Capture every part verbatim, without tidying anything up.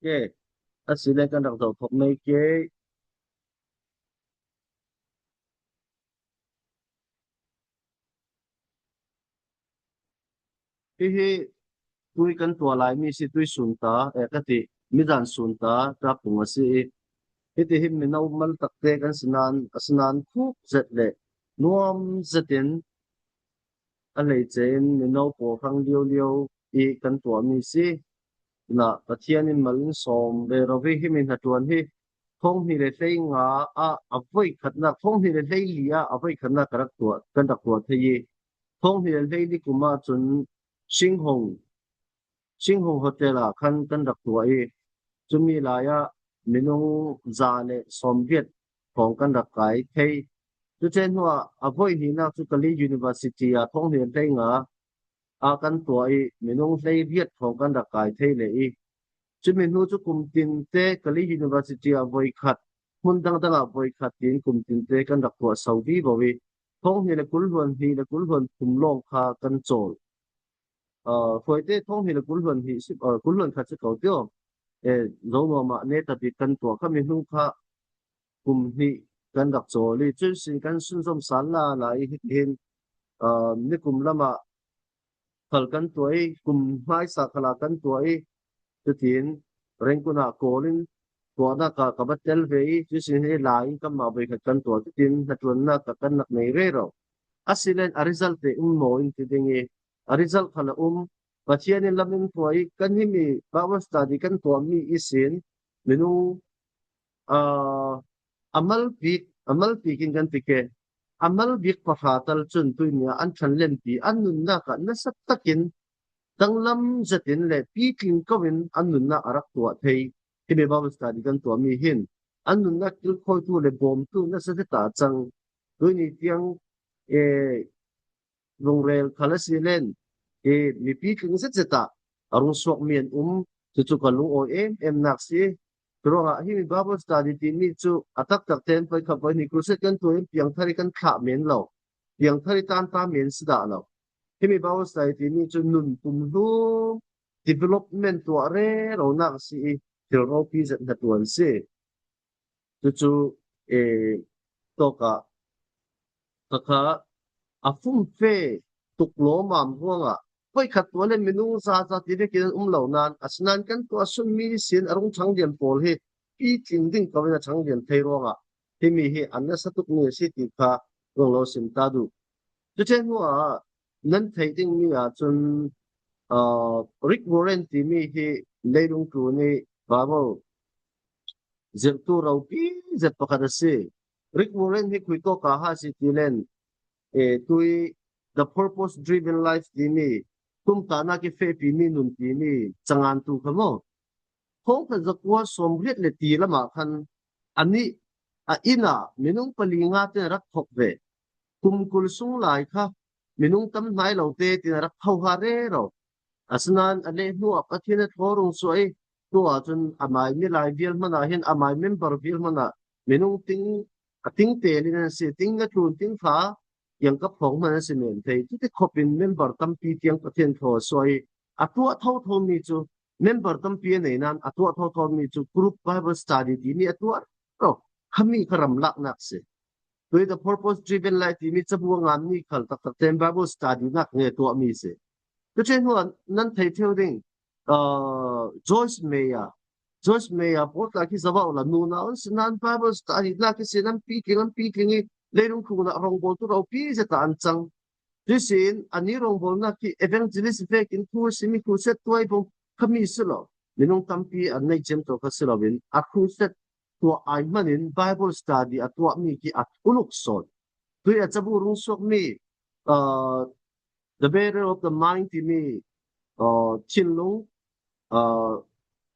Ke, a si le kan rak zo thok mai ke. Hi hi tui kan tuah lai mi si tui sun ta, e ka ti, mi zan sun ta, ta pung a si. Hi ti hi mi no mal tak te kan si nan, a si nan khuk zet le, nuam zetin, a lei chein mi no po rang liau liau i kan tuah mi si. Na, Pathianin mal in sawm ve ro hi mi hna tuan hi. Thawng hni le hlei nga a, a voi khatna, thawng hni le hlei li a, a voi khatna ka rak tuah, kan rak tuah thei i. Thawng hni le hlei li kuma chun Shinghong, Shinghong Hotel a khan kan rak tuah i. Chumi laia minung za le sawm riat thawng kan rak kai thei. Chu chen hua a voi hni nak chu Kali University a thawng hni le hlei nga a kan tuah i, minung hlei riat thawng kan rak kai thei le i. Chumi hnu chu kum tin te Kali University a voi khat, hmun dang dang a voi khat tin kum tin te kan rak tuah sau di bo i. Thawng hni le kul hluan hni le kul hluan thum lawng kha kan chawl. A, hruai te thawng hni le kul hluan hni si, a, kul hluan khat si ko tio. E, zo nuam a ne ta ti kan tuah kha mi hnu kha kum hni kan rak chawl i, chu sin kan sunzawm san la la i hi hin, a, ni kum lama khal kan tuah i, kum hmai sa khala kan tuah i, chu tin Rengkuna kawlin tuahna ka, ka va tel ve i, chu sin hi la in kan ma voi khat kan tuah, chu tin hna tuanna ka kan nak nei re ro. A si len a result te um maw in ti ding i, a result khala um, Pathianin lam in tuah i, kan hi mi Bible study kan tuah mi i sin, minung, a, a malpik, a malpik in kan ti ke, a malpik pahra tal chun tuinia an ṭhan lempi, an nunna ka nasa takin, danglam zetin le pitling koin an nunna a rak tuah thei. Hi mi Bible study kan tuah mi hin, an nunna kilkhawitu le bawmtu nasa zeta chang. Tuini tiang, e, lungrel khala si len, e, mi pitling zet zeta a rung suak mi an um, chu chu ka lungawi em em nak si. Churuangah hi mi Bible study ti mi chu a tak tak ten poi kha poi ni crusade kan tuah in piangthar i kan thlah men lo. Piangthar i tan ta men si dah lo. Hi mi Bible study ti mi chu nun pum hlum development tuah re ro nak si i thil ropi zet hna tuan si. Chu chu, e, tawka, ka kha, a fum fe tuk lo mam ruanga, voi khat tuah le minung za za ti vekin an um lo nan, a sinan kan tuah sun mi sin a rung ṭhang lian pawl hi, pitling ding koin a ṭhang lian thei ruanga, hi mi hi an nasa tuk mi a si ti kha, rung lo sim ta duh. Chu chen hua, nan thei ding mi a chun, a, Rick Warren ti mi hi leilung tlun i Bible zirtu ropi zet pakhat a si. Rick Warren hi khui tawka ha si ti len, e, tui The Purpose Driven Life ti mi, kum tana ki fe pi mi nun ti mi, changan tu kha maw. Thawng khat zakua sawm riat le ti lama khan, ani, a ina, minung pali nga te rak thok ve. Kum kul sung lai kha, minung tam hnai lo te tin a rak tho ha re ro. A sinan a le hnu a Pathian a thaw rung suai, tua chun a mai mi lai vial hmana hin a mai member vial hmana minung ting, a ting te lin an si, ting a tlun ting kha, yang ka phawng hman an si men thei. Chuti khopin member tampi tiang Pathian thaw suai, a tuah tho tho mi chu, member tampi a nei nan, a tuah tho tho mi chu, group Bible study ti mi a tuah ro, kha mi kha ram lak nak si. Tui The Purpose Driven Life ti mi chabu a ngam ni khal tak tak ten Bible study nak nge tuah mi si. Chu chen hua nan thei theu ding, a, Joyce Meyer. Joyce Meyer pawl tla khi zawa ula nuna un sinan Bible study nak khi sinan pitling an pitling i leilung khuna rongbawltu ropi zeta an chang. Chu sin, ani rongbawlna khi evangelist vekin thu simi crusade tuai bawm kha mi si lo. Minung tampi an nei chem tawh kha si lovin, a crusade tuah ai hmanin Bible study a tuah mi khi a uluk sawn. Tui a chabu rung suak mi, a, The Battle of the Mind ti mi, a, thinlung, a,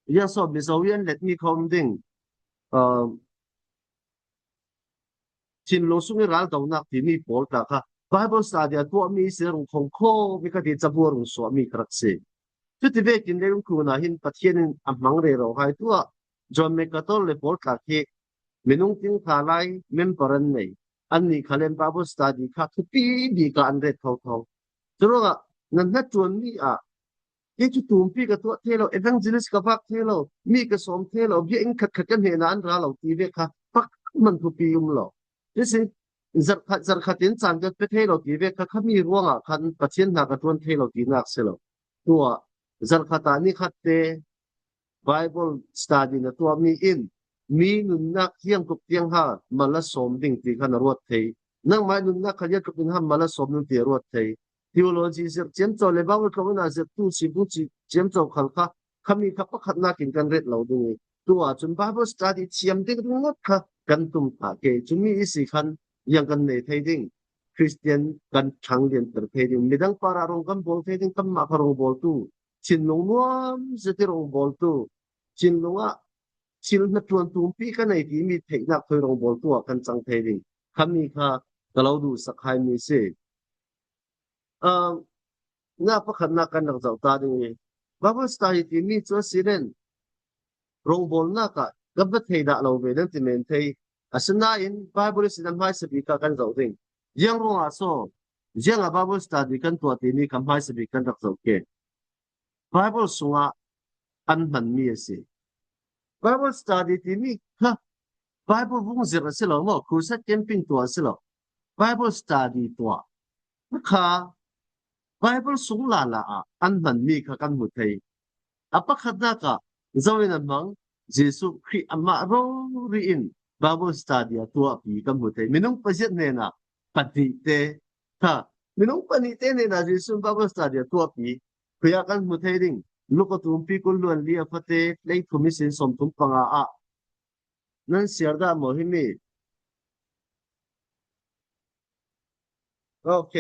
ya so mi zo yan let mi khawm ding, a, thinlung sung i ral do nak ti mi pawl tla kha Bible study a tuah mi si rung khawm khawm mi kha ti chabu rung suak mi kha rak si. Chuti vekin leilung khuna hin Pathianin a hmang rero hai tua John MacArthur le pawl tla khi minung ting kha lai member an nei. An ni kha len Bible study kha thupi bik a an ret tho tho. Churuangah nan hna tuan mi a Kei chu tum pi ka tuah thei lo, evangelist ka vak thei lo, mi ka sawm thei lo, biek in khat khat ka hnena an ra lo ti ve kha pakhat hman thupi um lo. Chu si, zarh khat, zarh khat in chan ka pe thei lo ti ve kha, kha mi ruangah khan Pathian hna ka ṭuan thei lo ti nak si lo. Tua, zarh khat a ni khat te, Bible study-na tuah mi in, mi nunna hieng tuk tieng ha, mal a sawm ding ti khan a ruat thei. Nangma nunna kha hieng tuk tieng ha, mal a sawm ding ti a ruat thei. Theology zir chiam chau le Bible tlawmna zirtu si bu chi chiam chau khal kha, kha mi kha pakhat nakin kan ret lo ding. Tua chun Bible study thiam ding ringawt kha kan tum ta ke. Chu mi i si khan hieng kan nei thei ding. Christian kan ṭhang lian tir thei ding. Midang para rong kan bawl thei ding, kan ma kha rong bawltu. Thinlung nuam zet i rong bawltu. Thinlunga thil hnaṭuan tum pi ka nei ti mi theihnak thawi rong bawltu a kan chang thei ding. Kha mi kha ka lo duhsak hai mi si. Ah, na pakhatna kan rak zauh ta ding hi. Bible study ti mi chu a si nen. Rongbawlna kha ka va thei dah lo ve dan ti men thei. Asinain Bible sin a hmaisa bik kha kan zauh ding. Ziang ruangah saw, zianga Bible study kan tuah ti mi kha hmaisa bik kan rak zauh ke. Bible sunga an hman mi a si. Bible study ti mi kha Bible vung zir a si lo maw, crusade camping tuah a si lo. Bible study tuah. Kha Bible sung la la a an hman mi kha kan hmu thei. A pakhatna kha, zoin a hmang, Jesu Krih ama rori in Bible study a tuah pi kan hmu thei. Minung paziat hnena pahni te, kha, minung pahni te hnena Jesu Bible study a tuah pi, khuia kan hmu thei ding. Luka tumpi kul hluan li a fate, hlei thum isin sawmthum panga a. Nan siar dah maw hi mi? Ok.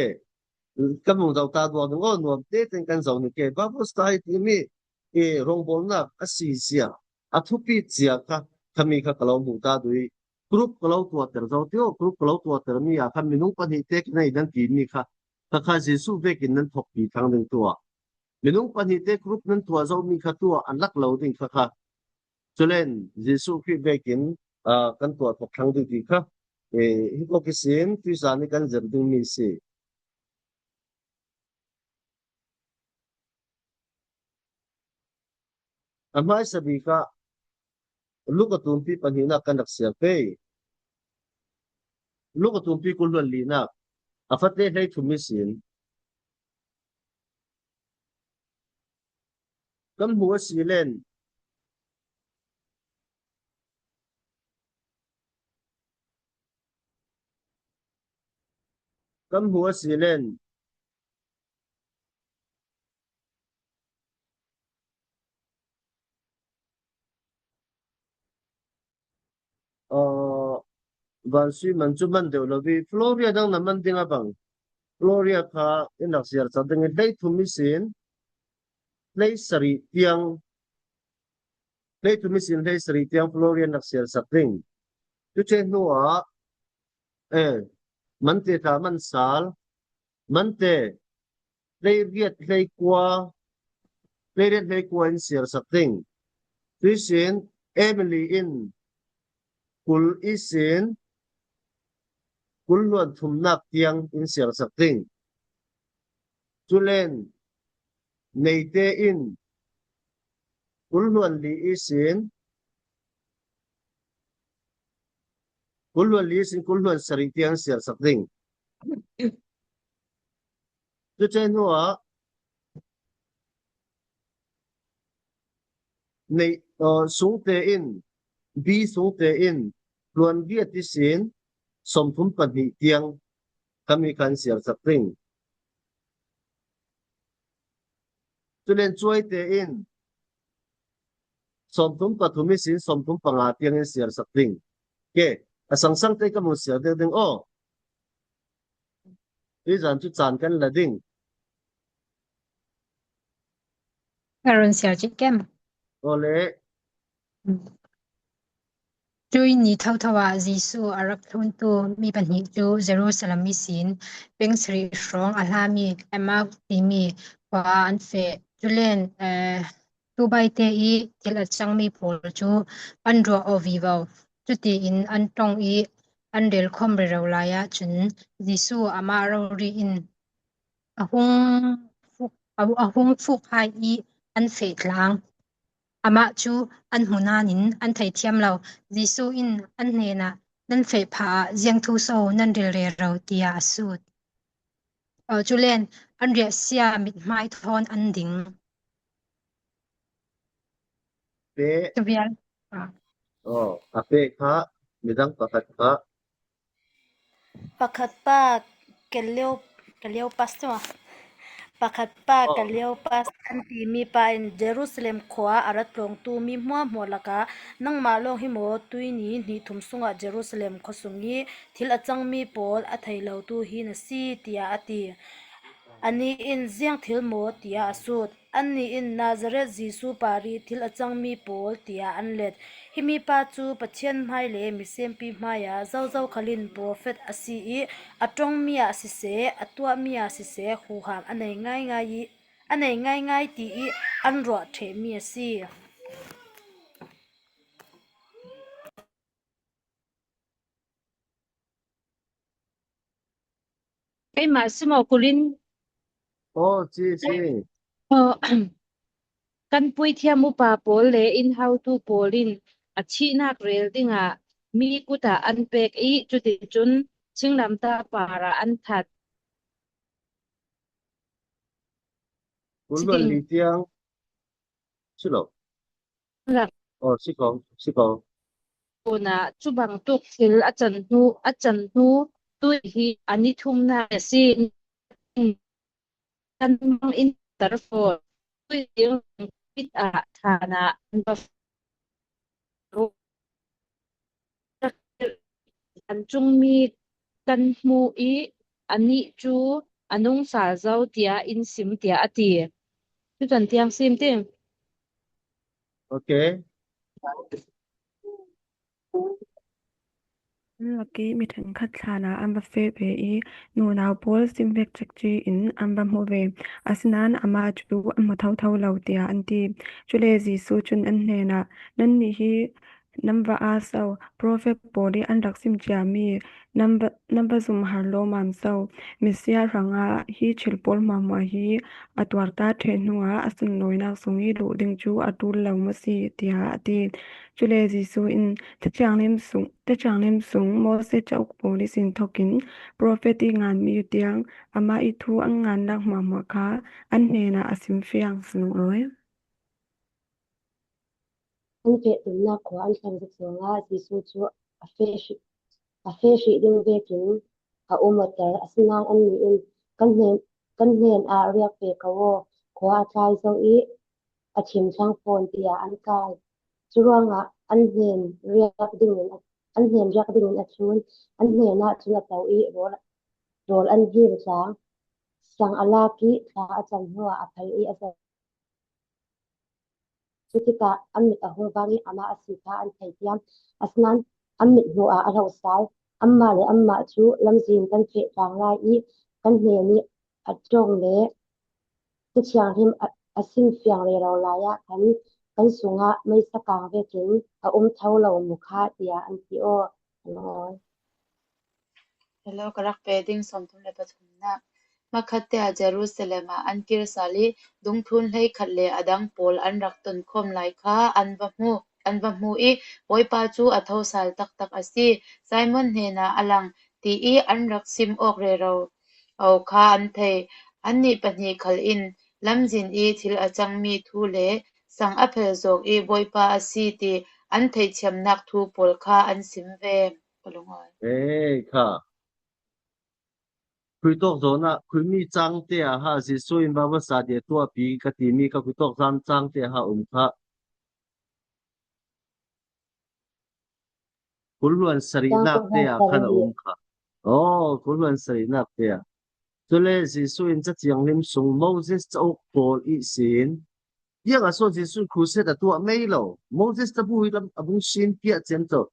Kan hung zauh ta duak ding, aw, nuam te ten kan zauh ni ke. Bible study ti mi, e, rongbawlna a si zia, a thupi zia kha, kha mi kha ka lo hmu ta dui. Group ka lo tuah tir zo ti aw, group ka lo tuah tir mi a kha minung pahni te ka nei dan ti mi kha, kha kha Jesu vekin nan thawk pi thlang ding tua. Minung pahni te group nan tuah zo mi kha tua an lak lo ding kha kha. Chulen Jesu Krih vekin, ah, kan tuah thawk thlang ding ti kha. Eh, hi ko kisin, tuisa ni kan zir ding mi si. A hmaisa bik kha, Luka tumpi pahnina kan rak siar pei. Luka tumpi kul hluan lina. A fate hlei thum isin. Kan hmu a si len. Kan hmu a si len. Aw, Vansui man chu man deu lo bi. Floria dang na man ding a bang. Floria kha in rak siar sak ding, hlei thum isin, hlei sari tiang. Hlei thum isin, hlei sari tiang Floria rak siar sak ding. Chu che hnuah, eh, Mante ta man sal, Mante, hlei riet, hlei kua, hlei riet, hlei kua in siar sak ding. Tuisin, Emily in, kul isin, kul hluan thumna tiang in siar sak ding. Chulen, Neite in, kul hluan li isin, kul hluan li isin, kul hluan sari tiang siar sak ding. Chu che hnuah, nei, uh, Sungte in, B Sungte in, hluan riet isin, sawmthum pahni tiang, kha mi khan siar sak ding. Chulen Chuaite in, sawmthum pathum isin, sawmthum panga tiang in siar sak ding. Ke, a sang sang te ka hmu siar deu ding aw. Tuizan chu chan kan la ding. Ka run siar chik em? Ole. Chu ni tho tho a Jesu a rak thluntu mi pahni chu Jerusalem isin peng sari hrawng a hla mi Emmaus ti mi khuaa an fe. Chulen, eh, tu baite i thil a chang mi pawl chu an ruah aw vivo. Chutiin an tawng i an rel khawm rero laia chun Jesu ama rori in a hung fuk a, a hung fuk hai i an fe tlang. Amah chu an hmu nanin an thei thiam lo. Jesu in an hnena, "Nan fe pha a, ziang thu so nan ril re ro," tia a sut. Aw, chulen an riahsia mithmai thawn an ding. Pe. Chubial. Ah. Oh, a pe kha, midang pakhat kha. Pakhat pa, Kaleo, Kaleo Pastor. Pakhat pa, oh, Kaleo Pas an ti mi pa in Jerusalem khuoa a ra tlawngtu mi hmuahhmuah laka, "Nangma lawng hi maw tuini hni thum sunga Jerusalem khaw sung hi thil a chang mi pawl a thei lo tu hi na si," tia a ti. Anni in, "Ziang thil maw?" tia a sut. Anni in, "Nazareth Jesu par hi thil a chang mi pawl," tia an let. "Hi mi pa chu Pathian hmai le mi siempi hmaia zauzo khalin prophet a si i, a ṭawng mia sise, a tuah mia sise, huham a nei ngai ngai i, a nei ngai ngai ti i an ruah thei mi a si." Keima sumo kulin. Oh, si, si. Oh, kan puithiam upa pawl le inhautu pawlin a thihnak rel dinga mi kuta an pek i, chuti chun thinglamtah para an that. Kul wan li tiang. Si lo. Rak. Oh, si ko, si ko. Tuna chubang tuk thil a chan hnu, a chan hnu, tui hi a ni thumna a si. Kan mang in tar fo. Tui ding pit a thana an va an chung mi kan hmu i, anni chu a nung sal zo tia in sim tia a ti. Chu chan tiang sim ting. Okay. Laki mi ṭhenkhat thlana an va fe ve i, nunau pawl sim vek chek chi in an va hmu ve. Asinan ama chu an hmu tho tho lo tia an ti. Chule Jesu chun an hnena, "Nanni hi nam va a so, prophet pawl hi an rak sim chia mi nam va, nam va zum har lo mam so, Messiah hranga hi thil pawl hma hma hi a tuar ta thei hnunga a sunlawinak sung hi luh ding chu a tul lo maw si," tia a ti. Chule Jesu in, "Ṭha Thianghlim sung, Ṭha Thianghlim sung Moses chah uk pawl sin thokin prophet i ngan mi tiang, ama i thu an ngan lak hma hma kha an hnena a sim fiang sung oi." An fe tumna khuoa an tlang zuk zonga Jesu chu a fe hrih, a fe hrih ding vekin a um a tel. Asinan anni in, "Kan hnen, kan hnen a riak ve ka aw, khuoa a tlai zo i a thim thlang phawng," tia an kai. Churuanga an hnen riak dingin a, an hnen riak dingin a thlun, an hnena chun a to i rawl, rawl an hir tlang. Sang a lak i thla a chan hnuah a phal i a zai. Chutikah an mit a hung vang i ama a si kha an thei thiam. Asinan an mit hnuah a hlo sal. Amah le amah chu lamzin kan fe tlang lai i kan hnen i a ṭawng le Ṭha Thianghlim a, a sim fiang rero laia khan kan sunga meisa kang vekin a um tho lo mu kha tia an ti aw. Hello. Hello, ka rak pe ding sawmthum le pathumna. Hmakhatte a Jerusalem a an kir sal i, dungthun hleikhat le a dang pawl an rak ton khawm lai kha an va hmu, an va hmu i, "Bawipa chu a tho sal tak tak a si, Simon hnena a lang," ti i an rak sim awk rero aw kha an thei. Anni pahni khal in lamzin i thil a chang mi thu le sang a phal zawk i Bawipa a si ti an theithiamnak thu pawl kha an sim ve. Ka lungawi. Ei, kha. Khuitawk zawna, khuimi changte a ha Jesu in va va sa dia tuahpi ka ti mi kha khuitawk zan changte a ha um kha. Kul hluan sarihnak te a khan a um kha. Oh, kul hluan sarihnak te a. Chule Jesu in Ṭha Thianghlim sung Moses chah uk pawl i sin. Ieng a saw Jesu crusade a tuah mei lo. Moses chah bu hi lam a bung sin piah chiam chau.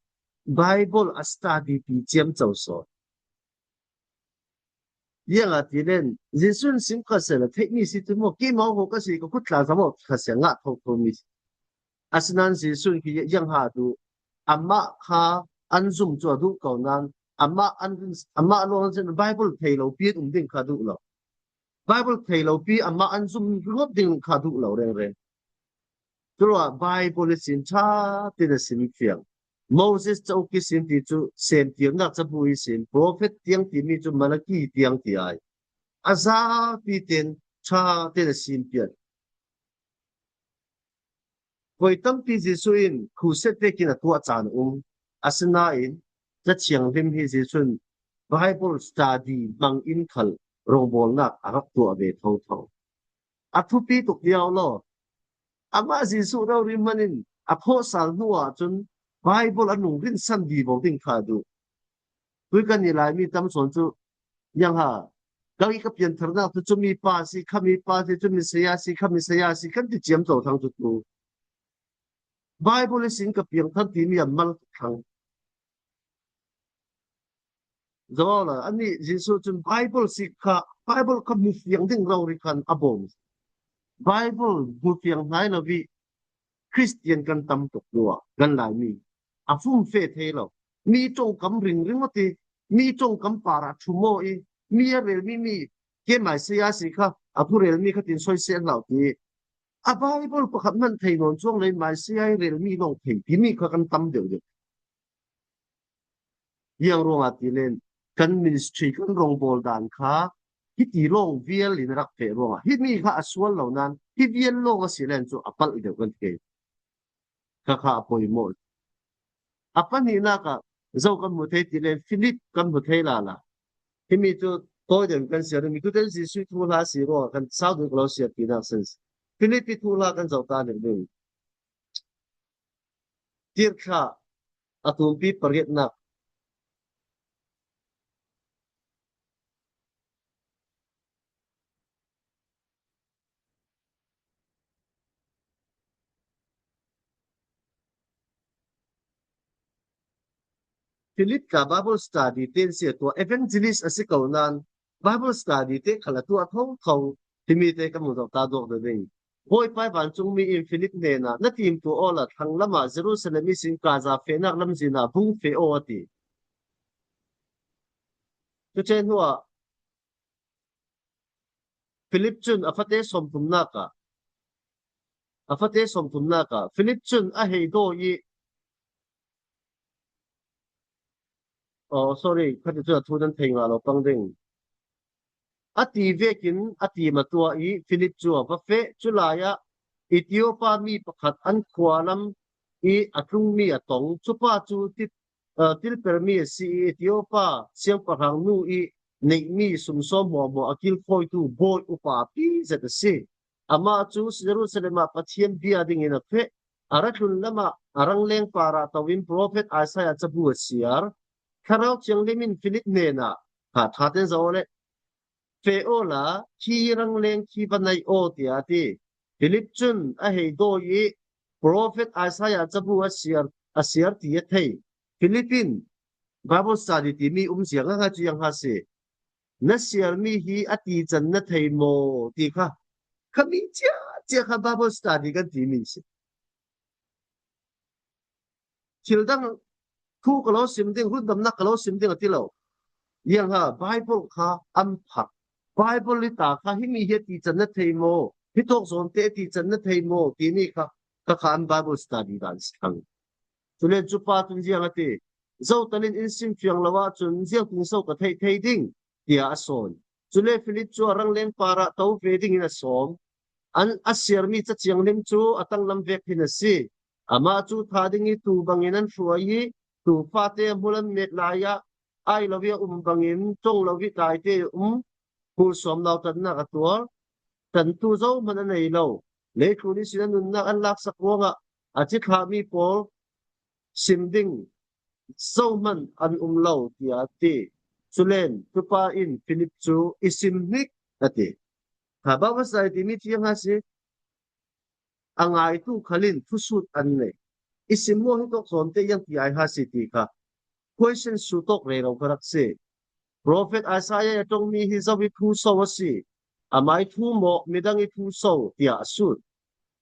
Bible a study pi chiam chau saw. Ieng a ti len, Jesu in sim kha sela, "Theih mi si tu maw, keima ho ka si, ka kut tla za maw," kha se ngah tho tho mi. Asinan Jesu in khi ieng ha tu, amah kha an zum chu a duh ko nan, amah an, amah lo an sin Bible thei lo piet um ding kha duh lo. Bible thei lo pi ama an zum ringawt ding kha duh lo reng reng. Chu ruok Bible i sin ṭha tin a sin fiang. Moses chau ki sin ti chu sem tirna chabu i sin. Prophet tiang ti mi chu Malaki tiang ti ai. A za pi ten ṭha tin a sin pian. Voi tampi Jesu'n crusade vekin a tuah chan um. Asinain, Ṭha Thianghlim hi Jesu'n Bible study hmangin khal rongbawlnak a rak tuah ve tho tho. A thupi tuk diau lo. Ama Jesu rorel hmanin a phawsal hnuah chun Bible a nung rinsan di bo ding kha duh. Tui kan ni lai mi tam sawn chu, ieng ha, ka i ka pian tharna chu, chu mi pa si, kha mi pa si, chu Messiah si, kha Messiah si, kan ti chiam zo thang chu tu. Bible i sin ka piang thar ti mi a mal thang. Zo la, ani Jesu chun Bible si kha, Bible kha hmu fiang ding rorel khan a bawm. Bible hmu fiang hnai lo vi Christian kan tam tuk naw a, kan lai mi. A fum fe thei lo. Mi ṭawngkam ring ring a ti, mi ṭawngkam par a ṭhu maw i, mi a rel mi mi, ke Messiah si kha, a thu rel mi kha tin sawi se hlau ti. A Bible pakhat hman thei nawn chuong lei Messiah rel mi lawng thei ti mi kha kan tam deu deu. Ieng ruong a ti leh, kan ministry kan rongbawl dan kha, hi ti lawng vial in rak fe ruong a. Hi mi kha a sual lo nan, hi vial lawng a si leh chu a pal deu kan ti. Kha kha a poimaw. A pahnina kha, zo kan hmu thei ti leh, Philip kan hmu thei la la. Hi mi chu tawi deu kan siar, mi tu ten Jesu thu hla si ruong, kan sau deu ka lo siar ti nak sense. Philip i thu hla kan zo ta deu deu. Tirthla a tumpi pariatna. Philip kha Bible study ten si a tuah, evangelist a si ko nan, Bible study te kha la tuah tho tho, ti mi te ka hmu zo ta dawk deu ding. Bawipa vanchung mi in Philip hnena, na timtuah aw la, thlang lama Jerusalem i sin Gaza fenak lamzina bung fe aw a ti. Chu chen hnuah, Philip chun a fate sawmthum nak a, a fate sawmthum nak a, Philip chun a hei dawi i, oh, sorry, khati chu a thu nan thei nga lo pang ding. A ti vekin a ti ma tuah i Philip chu a va fe, chu laia Ethiopia mi pakhat an khua lam i a tlung mi a tawng, chu pa chu ti, eh, tilper mi a si i Ethiopia siangpahrang nu i neih mi sum sawm hmaw hmaw a kilkhawitu bawi upa pi zet a si. Ama chu Jerusalem a Pathian bia dingin a fe, a ra tlun lama a rangleng para toin prophet Isaiah chabu a siar. Thlarau Thianghlimin Philip hnena, ha, ṭha ten zo le, fe aw la, khi rangleng khi va nei aw, tia a ti. Philip chun a hei dawi i, prophet Isaiah chabu a siar, a siar ti a thei. Philip in, Bible study ti mi um zia nga nga chu ieng ha si. Na siar mi hi a ti chan na thei maw, ti kha. Kha mi chia, chia kha Bible study kan ti mi si. Thil dang thu ka lo sim ding, rundamna ka lo sim ding a ti lo. Ieng ha, Bible kha an phak. Bible i ta kha hi mi hi a ti chan na thei maw, hi tawk zawn te a ti chan na thei maw, ti mi kha, kha kha an Bible study dan si thang. Chu le chu pa chun ziang a ti, zo talin in sim fiang lo a chun ziang tin so ka thei thei ding, tia a sawn. Chu le Philip chu a rangleng para to ve dingin a sawm. An a siar mi Ṭha Thianghlim chu a tanglam vek hin a si. Ama chu tha ding i tu bangin an hruai i, tu fate a hmul an mek laia, ai lo i a um bangin, ṭawng lo i tlai te um, hmul sawm nau tanna a tuar. Tantu zo hman a nei lo. Leitlun i sin a nunna an laksak ruangah, a chi thla mi pawl sim ding zo hman an um lo, tia a ti. Chu len, chu pa in Philip chu i sim hnik a ti. Kha Bible study ti mi thiang ha si, a ngaitu khalin thusuit an nei. I sim maw hi tawk zawn te ieng ti ai ha si ti kha. Question su tawk rei lo ka rak si. Prophet Isaiah a ṭawng mi hi zo i thu so a si. Ama i thu maw, midang i thu so, tia a sut.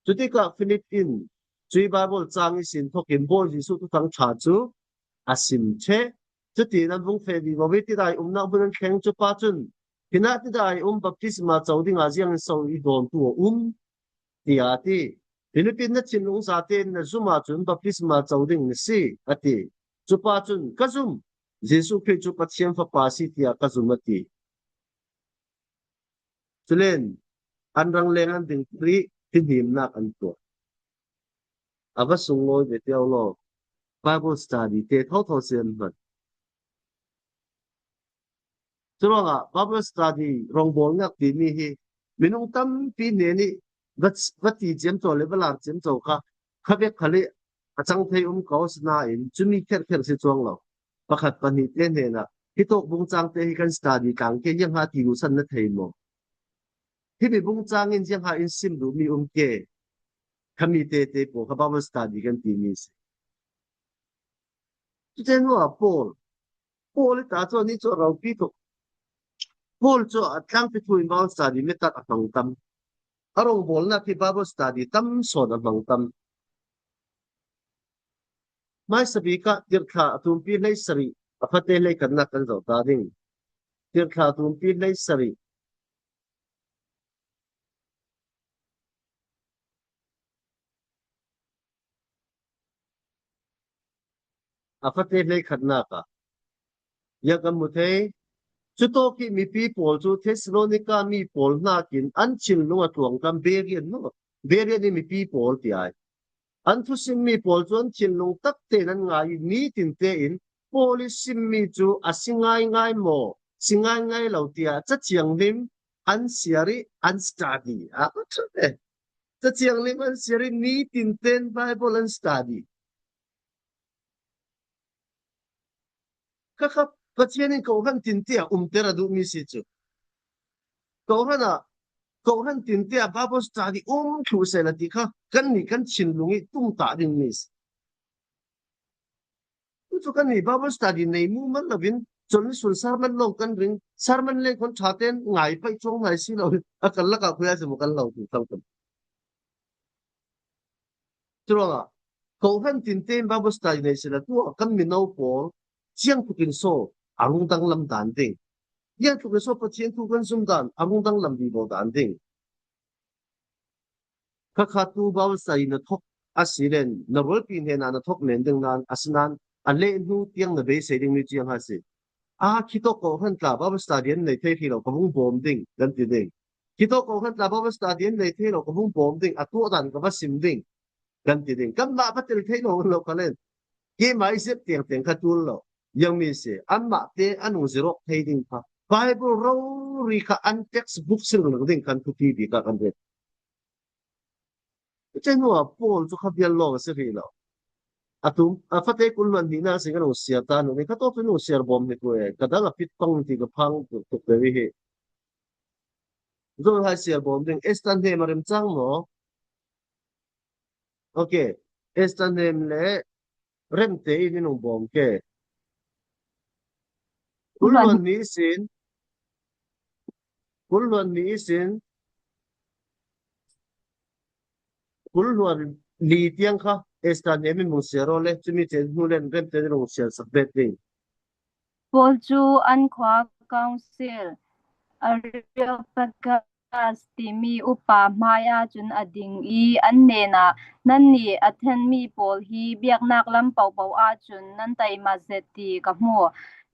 Chu tikah Philip in, chu i Bible chang i sin thawkin Bawi Jesu thuthang ṭha chu a sim che. Chuti nan vung fe vivo i ti dai umna hmun an thleng chu pa chun, Hi na ti dai um baptisma chau dinga ziang so i dawntu a um, tia a ti. Philippi-in na thinlung zaten na zuma chun baptisma chau ding ni si, a ti. Chupa chun, ka zum, Jesu Krist chu Pathian Fapa si tia ka zum a ti. Chulen, an rang leng an ding ri, thinhimna an tuok. A va sung ngoi ve tiu lo, Bible study te tho tho sen man. Churuanga Bible study rongbawlna ti mi hi, minung tampi hne ni, va, va ti chiam chau le, va lar chiam chau kha, kha vek kha le, a chang thei um ka awsna in, chu mi kher kher si chuang lo. Pakhat pahni te hnena, hi tawk bung chang te hi kan study tlang ke, yang ha ti lu san na thei mo. Hi mi bung chang in yang ha in sim du mi um ke. Kha mi te te po, kha Bible study kan ti mi si. Chu te nu a Paul. Paul ta chu ni chu rau pi to. Paul chu a tlang pi thu in Bible study mi tak a hmang tam. A rongbawlna khi Bible study tam sawn a hmang tam. Mai sabi ka tirthla a tumpi hlei sari, a fate hlei khatna kan zo ta ding. Tirthla a tumpi hlei sari. A fate hlei khatna ka. Ya kan mu thei. Chu tawk hi mipi pawl chu Thessalonica mi pawl hnakin an thinlung a tluong tam Beria no. Beria ni mipi pawl ti ai. An thusim mi pawl chu an thinlung tak te nan ngai ni tin te in Paul i sim mi chu a si ngai ngai maw, si ngai ngai lo tia Cha Thianghlim an siari an study. A ko chu e. Cha Thianghlim an siari ni tin ten Bible an study. Kha kha, Pathianin kohran tin tia um tera du mi si chu. Kohrana, kohran tin tia Bible study um thlu se la ti kha, kan ni kan thinlung i tum ta ding mi si. Chu kan ni Bible study nei mu man lovin, chun ni sun sermon lo kan ring, sermon le kon tha ten ngai pai chuong ngai si lo, a kan laka khuya se mu kan lo tu tang kan. Churuanga, kohran tin ten Bible study nei sila tua kan mi no pawl, chiang thukin so, a rung danglam dan ding. Chiang thukin so, Pathian thu kan zum dan, a rung danglam vivo dan ding. Kha kha tu Bible study na thok, a si len, na ruolpi hnena na thok men ding nan, a si nan, a le hnu tiang na beisei ding mi chiang ha si. A khi tawk kohran tla Bible study an nei thei khi lo, ka hung bawm ding, kan ti ding. Khi tawk kohran tla Bible study an nei thei lo, ka hung bawm ding, a tuok dan ka va sim ding, kan ti ding. Kan ma va tel thei lo, lo ka len. Keima i zep tiang tiang kha tul lo. Yang mi se, an ma te, an hung zirok thei ding kha. Bible rori kha an textbook sir lo ding kan thupi bi ka kan ret. Chu nu a Paul chu kha bial lo si ri lo. A tum, a fate kul luan ni na si kan hung siar ta nu, ni kha tawk chu hung siar bawm ni ku e. Ka dang a pit pang ti ka phang tuk tuk te wi hi. Zo hai siar bawm ding, Esther hnem a remchang maw? Ok. Esther hnem le Remte in in hung bawm ke. Kul luan ni sin. Kul luan ni sin. Kul luan ni tiang kha Esther hnem in hung siar ro le, chu mi chen hnu len Remte in hung siar sak bet ding. Paul chu an khua council, Areopagus ti mi upa hmaia chun a ding i an hnena, nanni Athen mi pawl hi biaknak lam popo a chun nan taima zet ti ka hmu.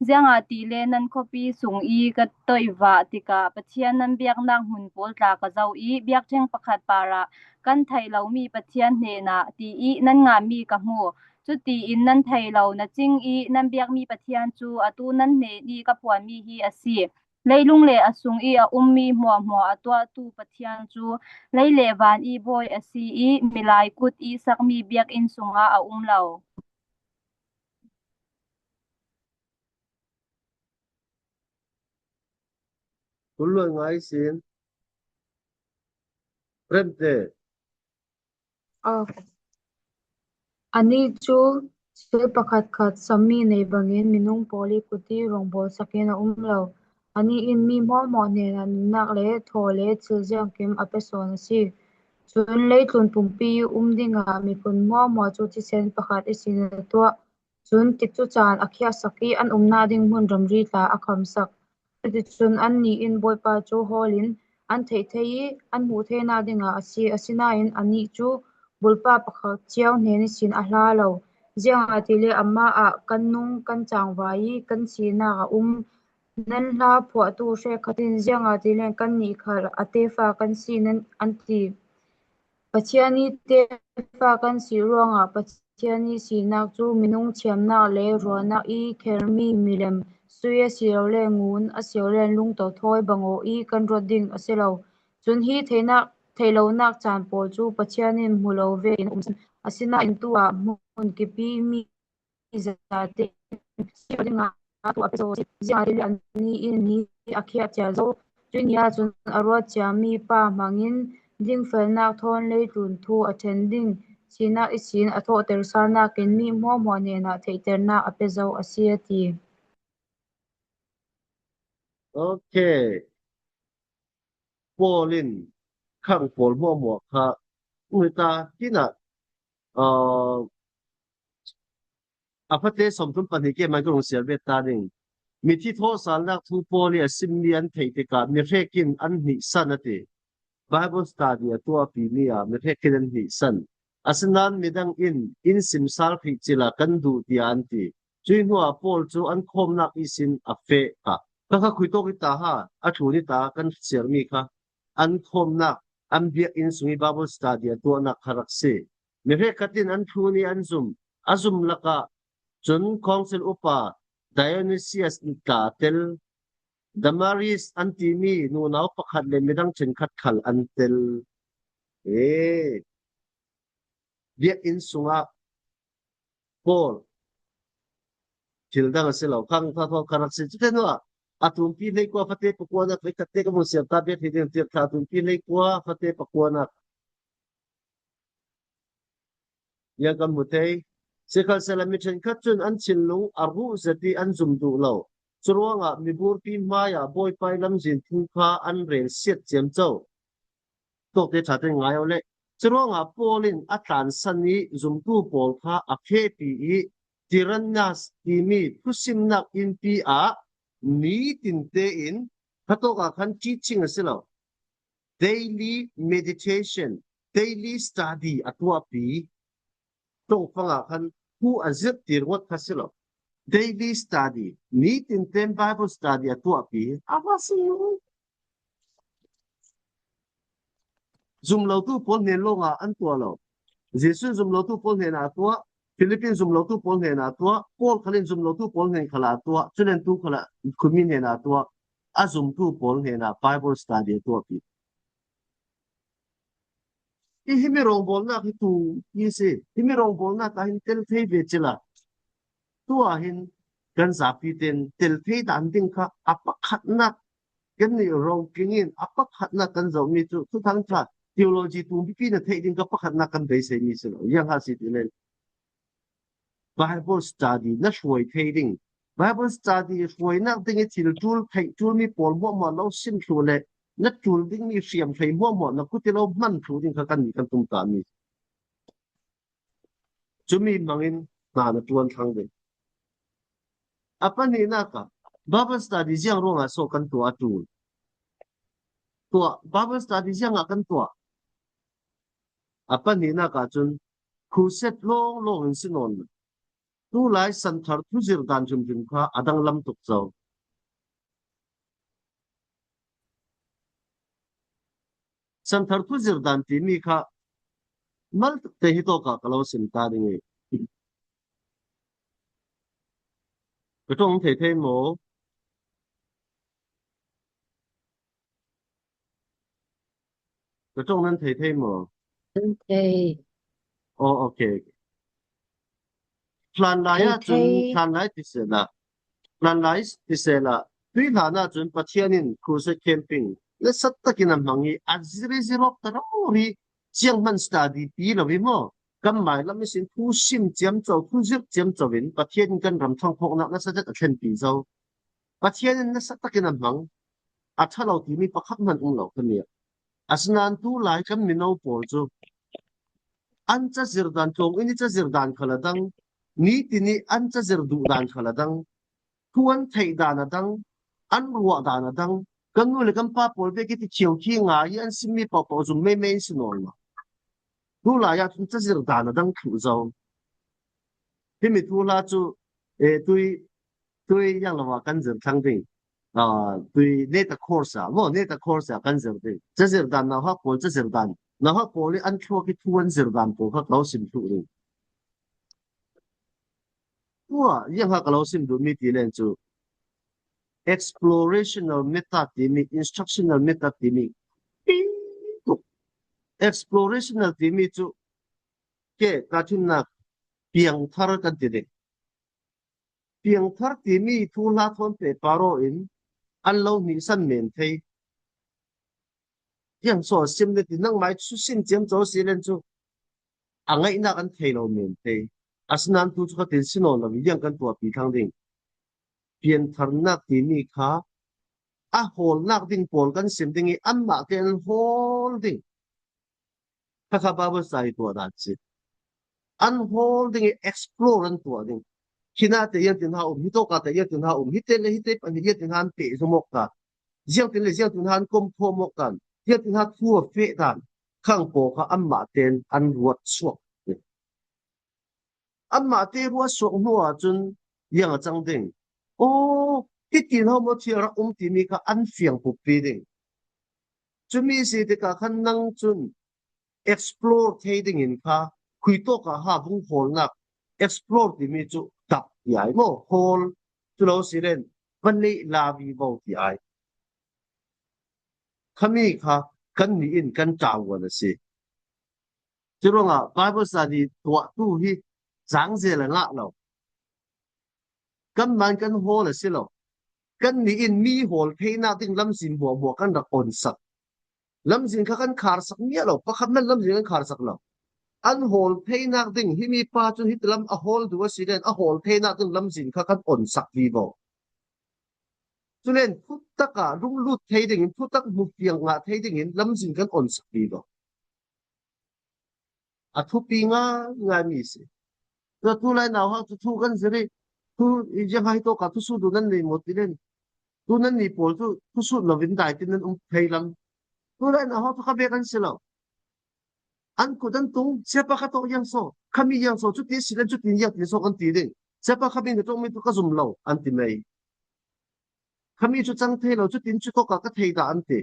Zianga ti le nan khawpi sung i ka tawi va tika Pathian nan biaknak hmun pawl tla ka zo i biak theng pakhat para kan thei lo mi Pathian hnena ti i nan nga mi ka hmu. Chuti in nan thei lo na ching i nan biak mi Pathian chu a tu nan hne ni ka puan mi hi a si. Leilung le a sung i a um mi hmuahmua a tuahtu Pathian chu lei le van i bawi a si i milai kut i sak mi biak in sunga a um lo. Kul luan ngai sin. Remte. Aw. Ani chu thil pakhat khat sammi nei bangin minung pawl i kut i rongbawlsakin a um lo. Ani in mi hmaw hmaw hnena nunnak le thaw le thil ziangkim a pe sawn a si. Chun leitlun pumpi um dinga miphun hmaw hmaw chu thisen pakhat i sin a tuah. Chun tikchu chan a khiasak i an umna ding hmun ramri tla a khamsak. Chutichun anniin Bawipa chu hawlin an theih thei i an hmuh theina dinga a sie, asinain anni chu bulpa pakhat chiau hnenin a hla lo. Ziangahtile ama ah kan nung kan changvai i kan siena a um. Nan hla phuahtu hre khatin ziangahtile kan nih khal a tefa kan si nan an ti. Pathian i tefa kan si ruanga Pathian i sinak chu minung thiamnak le ruahnak i kher mi milem sui a si lo le ngun a si lo le lungto thawi bango i kan ruat ding a si lo. Chun hi theinak, theilonak chan pawl chu Pathianin hmu lo ve in um san. Asinain tu a hmun kipi mi zate dinga tu a pe zo si. Ziangahtile anniin ni a khia chial zo. Chunia chun a ruat chiah mi pa hmangin dingfelnak thawn leitlun thu a then ding. Sinak i sin a thawh tel sanakin mi hmuahhmuah nena theihterna a pe zo a si a ti. Okay. Paulin khang pawl hmuahhmuah kha. Ui ta, tina, uh, a fate sawmthum pahni ke man ka rung siar bet ta ding. Mithi thawhsalnak thu Pauli a sim mi an theih tikah mi hrekin an hnihsan a ti. Bible study a tuahpi mi a mi hrekin an hnihsan. Asinan midang in, in simsal hrih chila kan duh tia an ti. Chui hnuah Paul chu an khawmnak isin a feh kha. Kha kha khui tawk i ta ha, a thlun i ta kan siar mi kha. An khawmnak, an biak in sung i Bible study a tuahnak kha rak si. Mi hre khatin an thlun i an zum, a zum lakah chun council upa Dionysius tla tel, Damaris an ti mi nunau pakhat le midang ṭhenkhat khal an tel. E, biak in sungah Paul thil dang a si lo, khang tha thaw kha rak si. Chutichun a tumpi hleikua fate pakuanak, hleikhatte ka hmu siar ta bet hi ding tir kha tumpi hleikua fate pakuanak. Iang kan hmu thei. Sikhalsela mi ṭhenkhat chun an thinlung a ruh zet i an zum duh lo. Churuangah mi burpi hmaia Bawipa i lamzin thu kha an rel siat chiam chau. Tawkte ṭha te ngai aw le. Churuangah Paulin a tlansan i zumtu pawl kha a khepi i Tyrannus timi thusimnak inpi ah nitin tein kha tawkah khan teaching a si lo. Daily meditation, daily study a tuahpi. Tawng fanga khan thu a zir tir ngawt kha si lo. Daily study, nitin tein Bible study a tuahpi. A va si. Zumlotu pawl hnen lawnga an tuah lo. Jesu zumlotu pawl hnena a tuah, Philipin zumlotu pawl hnena a tuah, Paul khalin zumlotu pawl hnen khala a tuah, chulen tu khala khumi hnena a tuah, a zumtu pawl hnena Bible study a tuahpi. I hi mi rawngbawlna hi tu hi si, hi mi rawngbawlna ta hin tel thei ve chila. Tua hin kan zapi ten tel thei dan ding kha a pakhatna kan ni ro kingin a pakhatna kan zo mi chu Thuthang Ṭha theology tum pipi na thei ding kha pakhatna kan beisei mi si lo. Iang ha si ti nen. Bible study na hruai thei ding. Bible study hruainak ding i thil tul thei tul mi pawl hmuahhmuah lo sim thlu le na tul ding mi hriam thei hmuahhmuah na kuti lo hman thlu ding kha kan ni kan tum ta mi. Chumi hmangin hna na tuan thlang ding. A pahnina ka Bible study ziang ruangah saw kan tuah a tul. Tuah Bible study ziangah kan tuah. A pahnina ka chun khuset lawng lawng in si nawn. Tulai santhar thuzir dan hrim hrim kha a danglam tuk zo. Santhar thuzir dan ti mi kha mal te hi tawka ka lo sim ta ding e. Ka ṭawng thei thei maw? Ka ṭawng nan thei thei maw? Thei. Oh, okay. Hlan laia chun, hlan lai ti sela. Hlan lai ti sela. Tui hlana chun Pathianin crusade camping nasat takin a hmang hi a ziri zirawk ta ro ri chiang hman study pi lo hi maw? Kan mai lam isin thu sim chiam chau, thu zir chiam chau in Pathianin kan ram thang phawkna nasa zet a thlen pi zo. Pathianin nasa takin a hmang, a ṭha lo ti mi pakhat hman um lo ka nia. Asinan tulai kan mino pawl chu an chazir dan tlawng ini chazir dan khala dang, ni tini an chazir duh dan khala dang, thu an theih dan a dang, an ruah dan a dang. Kan nu le kan pa pawl ve ki ti chiau khi ngai an sim mi pawh pawh zum mei mei si naw lo. Tu laia chun chazir dan a dang thu zo. Hi mi thu la chu, e, tui, tui yang lawa kan zir thlang ding. A, tui neta course a, mo neta course a kan zir ding. Chazir dan nauhak pawl chazir dan. Nauhak pawl hi an thluak hi thu an zir dan pawl kha ka lo sim thlu ding. Tua, yang ha ka lo sim duh mi ti len chu. Explorational method ti mi, instructional method ti mi. Explorational ti mi chu. Ke, ka thim nak, piang thar kan ti ding. Piang thar ti mi thu hla thawn pe paro in, an lo ni san men thei. Yang so sim le ti nang mai chu sim chiam cho si len chu. A ngaihna kan thei lo men thei. A sinan tu chu ka tin si naw lo, yang kan tua pi thlang ding. Piang thar nak ti mi kha, a hawl nak ding pawl kan sim ding i, an mah te an hawl ding. Kha kha Bible study tua dan si. An hawl ding i explore an tua ding. Khina te yang tin ha um, hi to ka te yang tin ha um, hi te le hi te pa hi yang tin han pe zo mok ta. Ziang tin le ziang tin han kom tho mok tan. Ziang tin ha thu a fe tan. Khang po kha an mah ten an ruat suak. An mah te ruat suak hnu a chun yang a chang ding. O, hi tin ho mo thil ra um ti mi kha an fiang pup pi ding. Chu mi si te ka khan nang chun explore thei ding in kha, khui to ka ha vung hawl nak, explore ti mi chu tap ti ai mo, hawl, chu lo si len, van nei la vi vo ti ai. Khami kha, kan ni in kan tau wan a si. Chu ronga, Bible study tua tu hi, zang zel a ngah lo. Kan man kan hawl a si lo. Kan ni in mi hawl thei nak ding lamzin bua bua kan rak on sak. Lamzin kha kan khar sak miah lo, pakhat man lamzin kan khar sak lo. An hawl thei nak ding, hi mi pa chun hi lam a hawl duh a si len, a hawl thei nak ding lamzin kha kan on sak vi vo. Chu len, thutak a, lunglut thei ding in, thutak mu fiang ngah thei ding in, lamzin kan on sak vi vo. A thupi ngai ngai mi si. Tua tu lai nauhak chu thu kan zir i, thu i zia hai to ka thu su du nan nei mo ti len. Tu nan ni pawl chu thu su lo vin dai tin nan um thei lam. Tu lai nauhak chu kha be kan si lo. An kut an tung, sia pa kha to yang so, khami yang so, chu ti si len chu tin yang tin so kan ti ding. Sia pa khami na tong mi tu ka zum lo, an ti mai. Khami chu chang thei lo, chu tin chu to ka ka thei da an ti.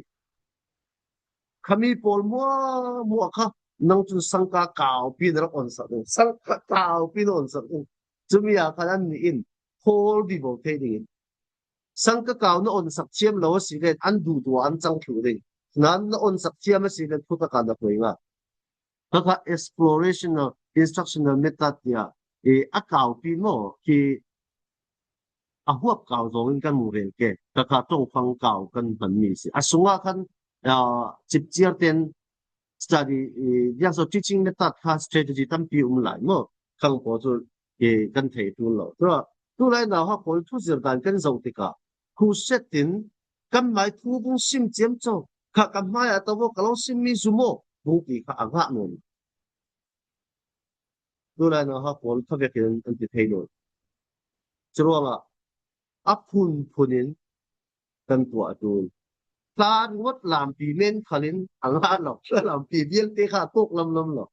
Khami pawl mua, mua kha, nang chun sangka kau pi na rak on sak ding. Sangka kau pi na on sak ding. Chu mi a khan an ni in, hawl di bo thei ding in. Sangka kau na on sak chiam lo a si len, an du du an chang thlu ding. Nan na on sak chiam a si len, thu ta ka na koi nga. Kha kha explorational, instructional method tia, e, a kau pi mo, ki a huap kau zong in kan mu rel ke, kha kha tong fang kau kan hman mi si. A sunga khan, a, chip chiar ten study, e, yang so teaching method kha strategy tampi um lai mo, khang po chu, e, kan thei tu lo. Tua, tu lai nauhak pawl thu zir dan kan zo tika, crusade tin, kan mai thu bung sim chiam cho, kha kan mai a ta vo ka lo sim mi zu mo, bung ti kha a ngah nun. Tu lai nauhak pawl kha vekin an ti thei lo. Chu ruanga, a phun phun in kan tua a tun. Tla ringawt lampi men khalin a ngah lo, lampi vial te kha tok lam lam lo.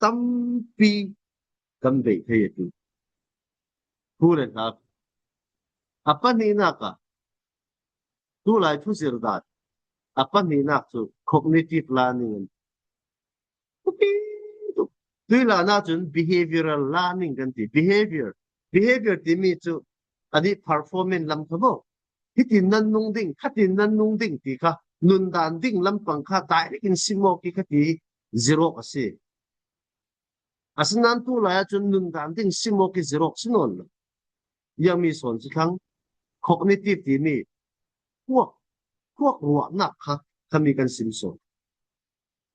Tampi kan bei thei a tun. Thu le hla. A pahnina ka. Tu lai thu zir dan. A pahnina chu cognitive learning. Tui lana chun behavioral learning kan ti. Behavior. Behavior ti mi chu a ni performance lam kha bo. Hi tin nan nung ding, kha tin nan nung ding ti kha. Nun dan ding lampang kha direct in sim awk ki kha ti zir awk a si. A sinan tu laia chun nun dan ding sim awk ki zir awk si nawn lo. Yang mi sawn chi thlang cognitive ti mi. Khuak, khuak ruahna kha, kha mi kan sim sawn.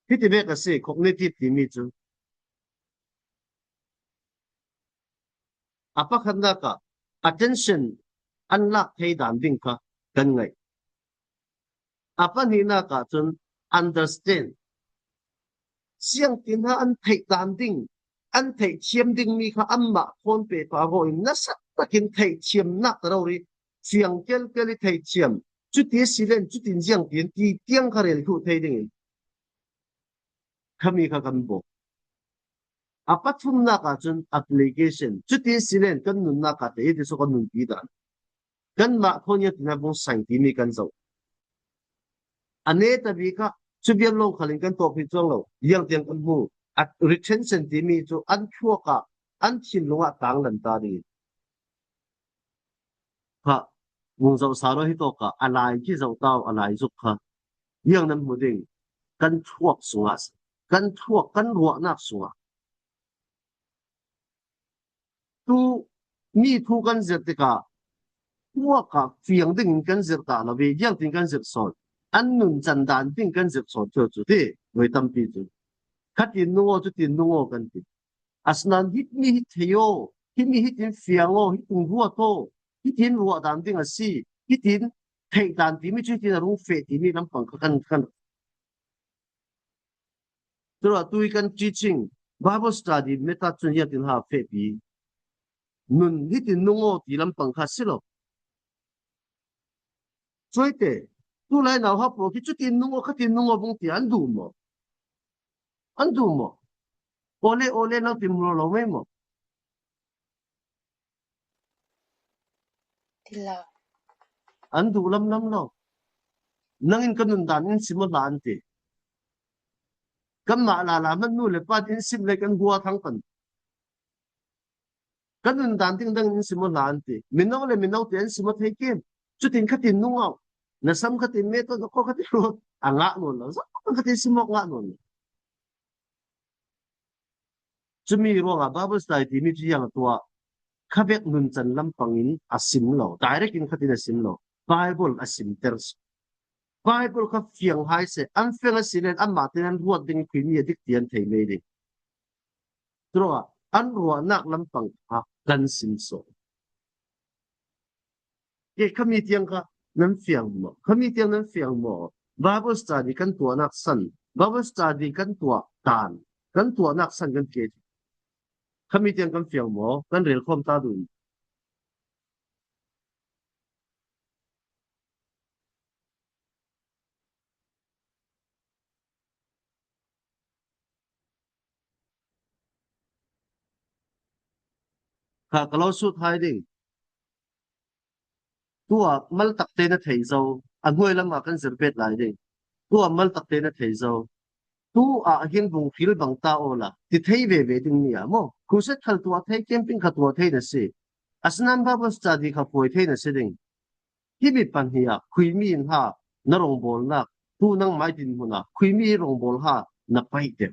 Hi ti mek a si, cognitive ti mi chu. A pakhatna ka, attention an lak thei dan ding kha kan ngai. A pahnina ka chun understand. Siang tin ha an thei dan ding, an thei thiam ding mi kha an mah thawn pe pa ro in nasa takin thei thiam nak ta ro ri. fiang kel kel i thei chiam. Chuti si len, chutin ziang tin ti tiang kha rel thu thei dingin. Khami kha kan bo. A pathumnaka chun application. Chuti si len kan nunnaka te, i ti so kan nun ti dan. Kanmah thaw nia tina bung sain ti mi kan zo. A ne ta bi kha, chu bial lo khalin kan tawp hi chuang lo. Yang tiang kan hmu. A retention ti mi chu an thuaka, an thinlunga tang lan ta ding. Kha, bung zo sa ro hi tawka, a lai ki zo tau, a lai zuk kha. Yang nan hmu ding. Kan thuak sunga, kan thuak, kan ruahnak sunga. Tu mi thu kan zir tika, thuaka fiang dingin kan zir ta lo ve, yang tin kan zir sawn. An nun chan dan tin kan zir sawn chu chu ti, voi tampi chu. Khatin nungo, chutin nungo kan ti. Asnan hit mi hit thei o, hit mi hit in fiang o, hit in ruat o, hit in ruat dan ding a si, hit in thei dan ti mi chu hit in a rung fe ti mi lampang kha kan, kan. Tura tui kan teaching, Bible study method chun hiatin ha fe pi. Nun hit in nungo ti lampang kha si lo. Chuite, tu lai nau ha po ki chutin nungo, khatin nungo bung ti an du mo. An du mo. Ole, ole, nang tim lo lo mai mo. Ti la. An du lam lam lo. Nangin ka nun dan in sim la an ti. Kanmah la la man nu le pa in sim le kan gua thang pan. Kan nun dan ding dang in sim la an ti. Min no le min no te an sim thei kim. Chutin khatin nung au. Na sam khatin me to ko khatin ro. A nga nun lo. Zo khatin sim nga nun lo. Chumi ruanga Bible study ti mi chu yang tua. Kha bek nun chan lampangin a sim lo. Direct in khatin a sim lo. Bible a sim ter. Bible kha fiang hai se. An fiang a si len an ma te an ruat ding khui mi a dik ti an thei mai ding. Tua an ruahnak lampang kha kan sim so. Ke khami tiang kha nan fiang maw? Khami tiang nan fiang maw? Bible study kan tuahnak san. Bible study kan tuah dan. Kan tuahnak san kan ke. Khami tiang kan fiang maw? Kan rel khom ta dun. Kha ka lo sut hai ding. Tua mal tak te na thei zo. A hnuai lama kan zir bet lai ding. Tua mal tak te na thei zo. Tua hin bung hril bang ta ola. Ti thei ve ve ding nia maw. Crusade khal tua thei, camping kha tua thei na si. Asnan Bible study kha poi thei na si ding. Hi mi pan hi a, khui mi in ha, na rong bol na, tu nang mai tin hmuna, khui mi rong bol ha, na pai te.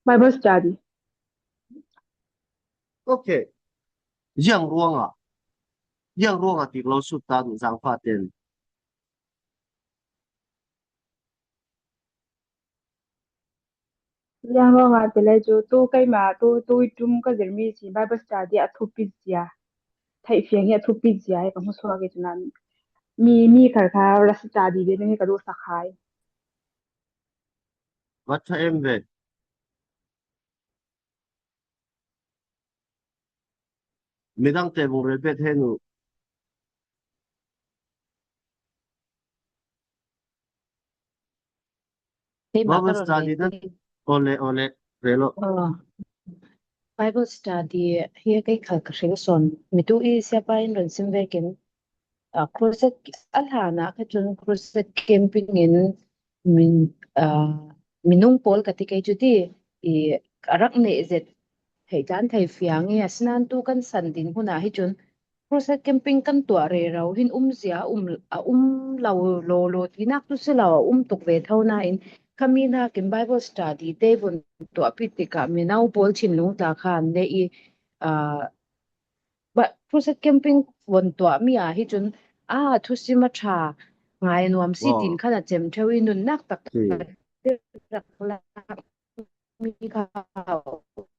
Bible study. Okay. Yang ruanga. Yang ruanga ti lo sut ta du zang fa ten. Yang ruanga ti le chu tu keima tu, tu i tum ka zir mi si Bible study a thupi zia. Thei fiang hi a thupi zia, he ka hmu suak i chu nan. Mi, mi kha kha ra study de ni ka du sa khai. Vat tha em ve. Midang te vung rel bet he nu. Bible study na. Ole, ole, relo. Bible study hi kei kha ka hril son. Mi tu i sia pa in ron sim vekin. A, crusade a hlana kha chun crusade camping in min, a, minung pawl ka ti kei chu ti i a rak nei zet thei tan thei fiang i a sinan tu kan san ding huna hi chun crusade camping kan tuah rero hin um zia um, a um lo lo lo ti nak tu si lo a um tuk ve tho na in khami nakin Bible study te vun tuah pi tika mi nau pawl chin lung ta khan le i, a, Ba, crusade camping vun tuah mi a hi chun, a, thusim a ṭha ngai nuam si tin khan a chem theu i nunnak tak rak lak mi kha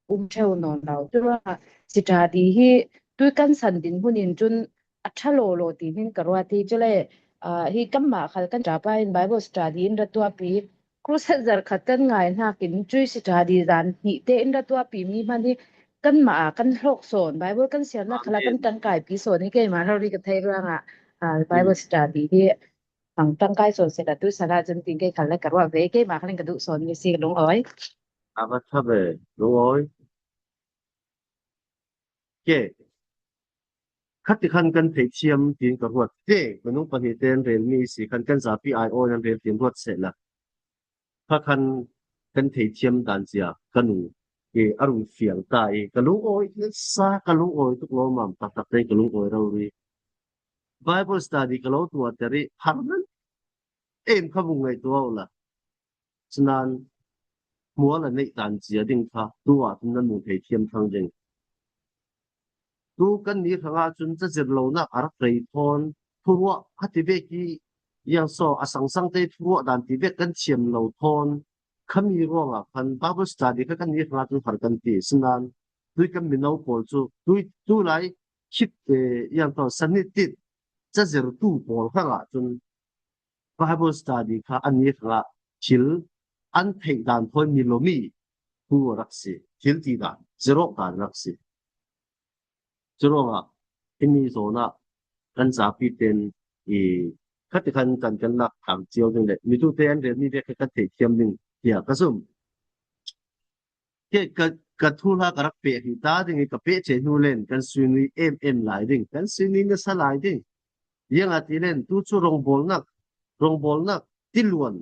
um theu nawn lo. Tua study hi tui kan san ding hmun in chun a ṭha lo lo ti hin ka ruat hi chu le, a, hi kanmah khal kan ṭapa in Bible study in ra tuah pi, crusade zar khat kan ngai hnakin chui study zan hnih te in ra tuah pi mi hman hi kanmah a kan hlawk sawn, Bible kan siarna khala kan tangkaipi sawn hi keima rori ka thei ruanga, a, Bible study hi ang tangkai sawn sela tu sala chun tin kei khala ka ruah ve, keima khala ka duh sawn mi si lungawi. A va tha ve, lungawi. Ke. Khati khan kan thei thiam tin ka ruat. Ke, ka nung pahni ten rel mi si khan kan zapi ai o nan rel tin ruat sela. Kha khan kan thei thiam dan zia ka nung. Ke, a rung fiang ta e, ka lungawi, sa ka lungawi tuk lo mam, tak tak ten ka lungawi rori. Bible study ka lo tuah teri, har nan em kha vung ngaituo la. Chunan hmual a neih dan zia ding kha, tuah chun nan hmu thei thiam thang ding. Tu kan ni ranga chun chazir lo nak a rak rei thawn, thuruah kha ti vek hi, iang saw a sangsang te thuruah dan ti vek kan thiam lo thawn, khami ruanga khan Bible study kha kan ni ranga chun har kan ti. Chunan, tui kan mi no pawl chu, tui, tu lai khit, eh, iang thaw sani tit, chazir tu pawl ranga chun, Bible study kha an ni kha thil an theih dan thawn mi lo mi thu rak si, thil ti dan, zirok dan rak si. Churuanga, himi zawna kan zapi ten i khati khan kan kan lak thang chiau ding le, mi tu te an rel mi vek kan thei thiam ding tia ka zum. Ke ka, ka thu hla ka rak pe hi ta ding i ka pe che hnu len, kan sui nui em em lai ding, kan sui nui nasa lai ding. Ieng a ti len, tu chu rongbawlnak, rongbawlnak ti luan,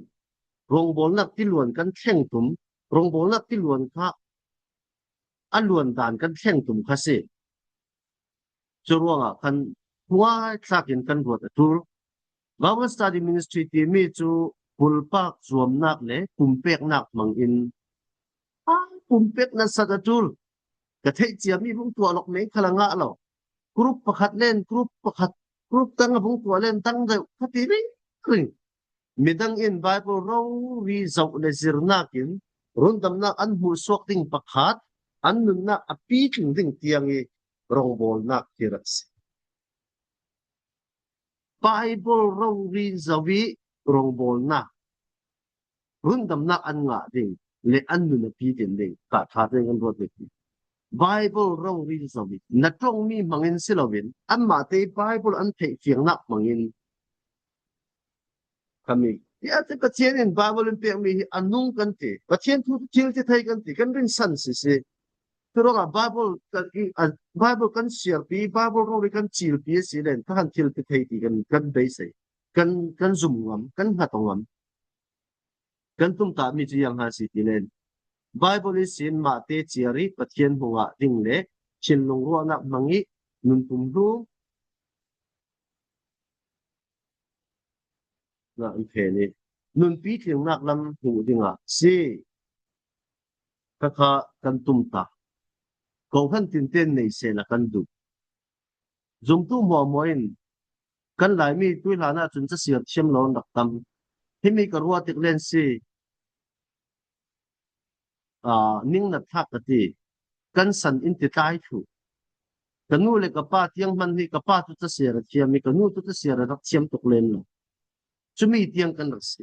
rongbawlnak ti luan kan thleng tum, rongbawlnak ti luan kha, a luan dan kan thleng tum kha si. Churuanga khan huai tlakin kan ruat a tul. Bible Study Ministry ti mi chu pulpak zuamnak le pumpeknak hmangin. A pumpek nasat a tul. Ka theih chia mi vung tuah lawk mei kha la ngah lo. Group pakhat len, group pakhat, group dang a vung tuah len, dang deuh, kha ti ring ring. Midang in Bible rori zauh le zirnakin, rundamnak an hmuh suak ding pakhat, an nunna a pitling ding tiang i rongbawlnak hi rak si. Bible rori zauh i rongbawlnak. Rundamnak an ngah ding, le an nun a pitling ding, ka tha ding an ruat ding. Bible rori zauh i, na ṭawng mi hmangin si lovin, anmahte Bible an theih fiangnak hmangin, Khami. Tia chu Pathienin Bible in pek mi hi a nung kan ti. Pathian thu thil ti thei kan ti, kan ring san si si. Churuanga Bible kan i, a, Bible kan siarpi, Bible rori kan chilpi si len, kha han thil ti thei ti kan, kan beisei. Kan, kan zum ngam, kan nghat ngam. Kan tum ta mi chu ieng ha si ti len. Bible i sin mate chiari, Pathian hmunga ding le, thinlung ruahna hmangi, nun pum hlum, na an phe ni. Nun pitling nak lam hmu dinga si. Kha kha kan tum ta. Ko han tin ten nei se la kan du. Zumtu hmuahmua in kan lai mi tui hlana chun chasiar thiam lo an rak tam. Himi ka ruat tik len si. A, ning na thak ka ti. Kan san in ti tlai thu. Ka nu le ka pa tiang hman hi ka pa chu chasiar a thiam i ka nu chu chasiar a rak thiam tuk len lo. Chumi tiang kan rak si.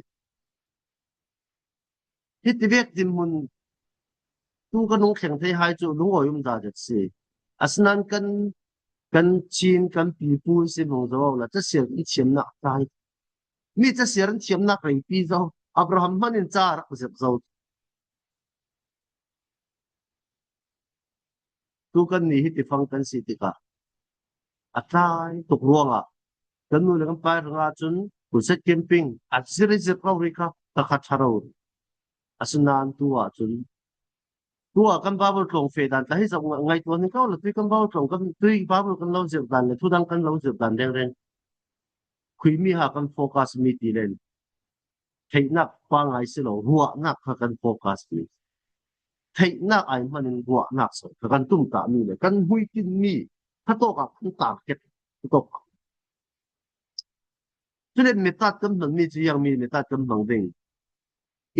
Hi ti vek dinhmun tu kan hung thleng thei hai chu lungawi um ta det si. Asnan kan, kan chin, kan pipu si mong zo la chasiar in thiamna tlai. Mi chasiar in thiamna reipi zo. Abraham hman in cha rak zep zo. Tu kan ni hi ti fang kan si tika. A tlai tuk ruanga. Kan nu le kan pa ranga chun, crusade camping, a zir zir rori kha, ka kha tha rori. Asnan tua chun. Tua kan Bible tlawng fe dan, ta hi zau ngai tua ni kau la, tui kan Bible tlawng, kan tui Bible kan lo zir dan le, thu dang kan lo zir dan reng reng. Khui mi ha kan focus mi ti len. Theihnak pangngai si lo, ruahnak kha kan focus mi. Theihnak ai hmanin ruahnak saw, kha kan tum ta mi le, kan hmuitin mi, kha tawka kan target, kha tawka. Chu le method kan hmang mi chu ieng mi method kan hmang ding.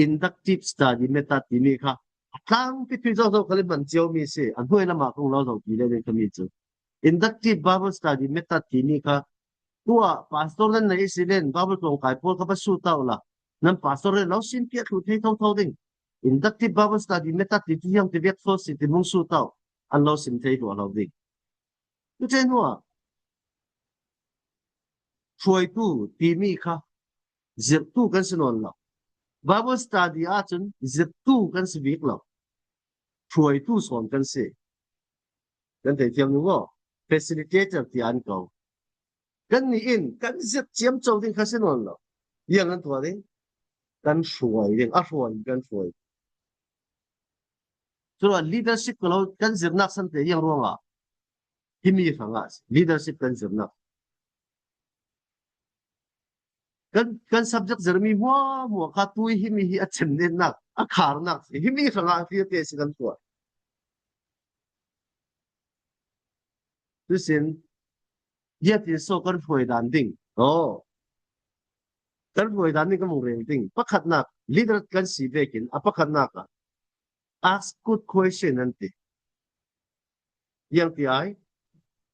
Inductive study method ti mi kha. A tlangpi thui zo zo kha le man chiau mi si, a hnuai lama kong lo zo ti le ding kha mi chu. Inductive Bible study method ti mi kha. Tua, pastor nan nei si len, Bible tlawng kai pawl kha va su tau la. Nan pastor le lo sin piak thlu thei tho tho ding. Inductive Bible study method ti ti ieng ti vek so si ti mong su tau. an lo sim thei tluo lo ding. Chu chen hua, hruoitu ti mi kha, zirtu kan si nawn lo. Bible study-a chun zirtu kan si bik lo. Hruoitu sawn kan si. Kan thei thiam ni maw? Facilitator ti an ko. Kan ni in, kan zir chiam chau ding kha si nawn lo. Ieng kan tuor ding? Kan hruoi ding, a hruoi kan hruoi. Chu leadership ka lo, kan zirna san te ieng ruonga? Hi mi hranga, leadership kan zirna. Kan, kan subject zir mi hmuahhmuah kha tuhin hi mi hi a chemnatna, a kharna, hi mi hranga hriet te si kan tuor. Chu sin, ieng tin saw kan hruoi dan ding? Oh. Kan hruoi dan ding kan hung rel ding. Pakhatna, leader kan si vekin, a pakhatna kha, ask good question an ti. Ieng ti ai?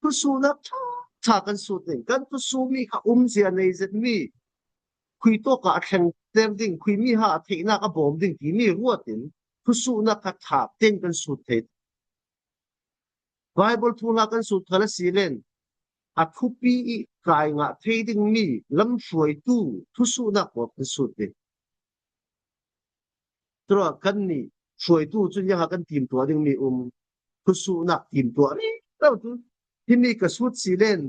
Thusuokna ṭha ṭha kan sut ding. Kan thusuok mi kha umzie nei zet mi. Khuitawka a thleng ter ding, khui mi ha a theina a bawm ding ti mi ruotin, thusuokna kha ṭha tein kan sut thei. Bible thu hla kan sut kha la si len, a thupi i kai ngah thei ding mi lam hruoitu thusuokna pawt kan sut ding. Tura kan ni hruoitu chun ieng ha kan tiem tuor ding mi um, thusuokna tiem tuor ri lo tu. Hi mi ka sut si len,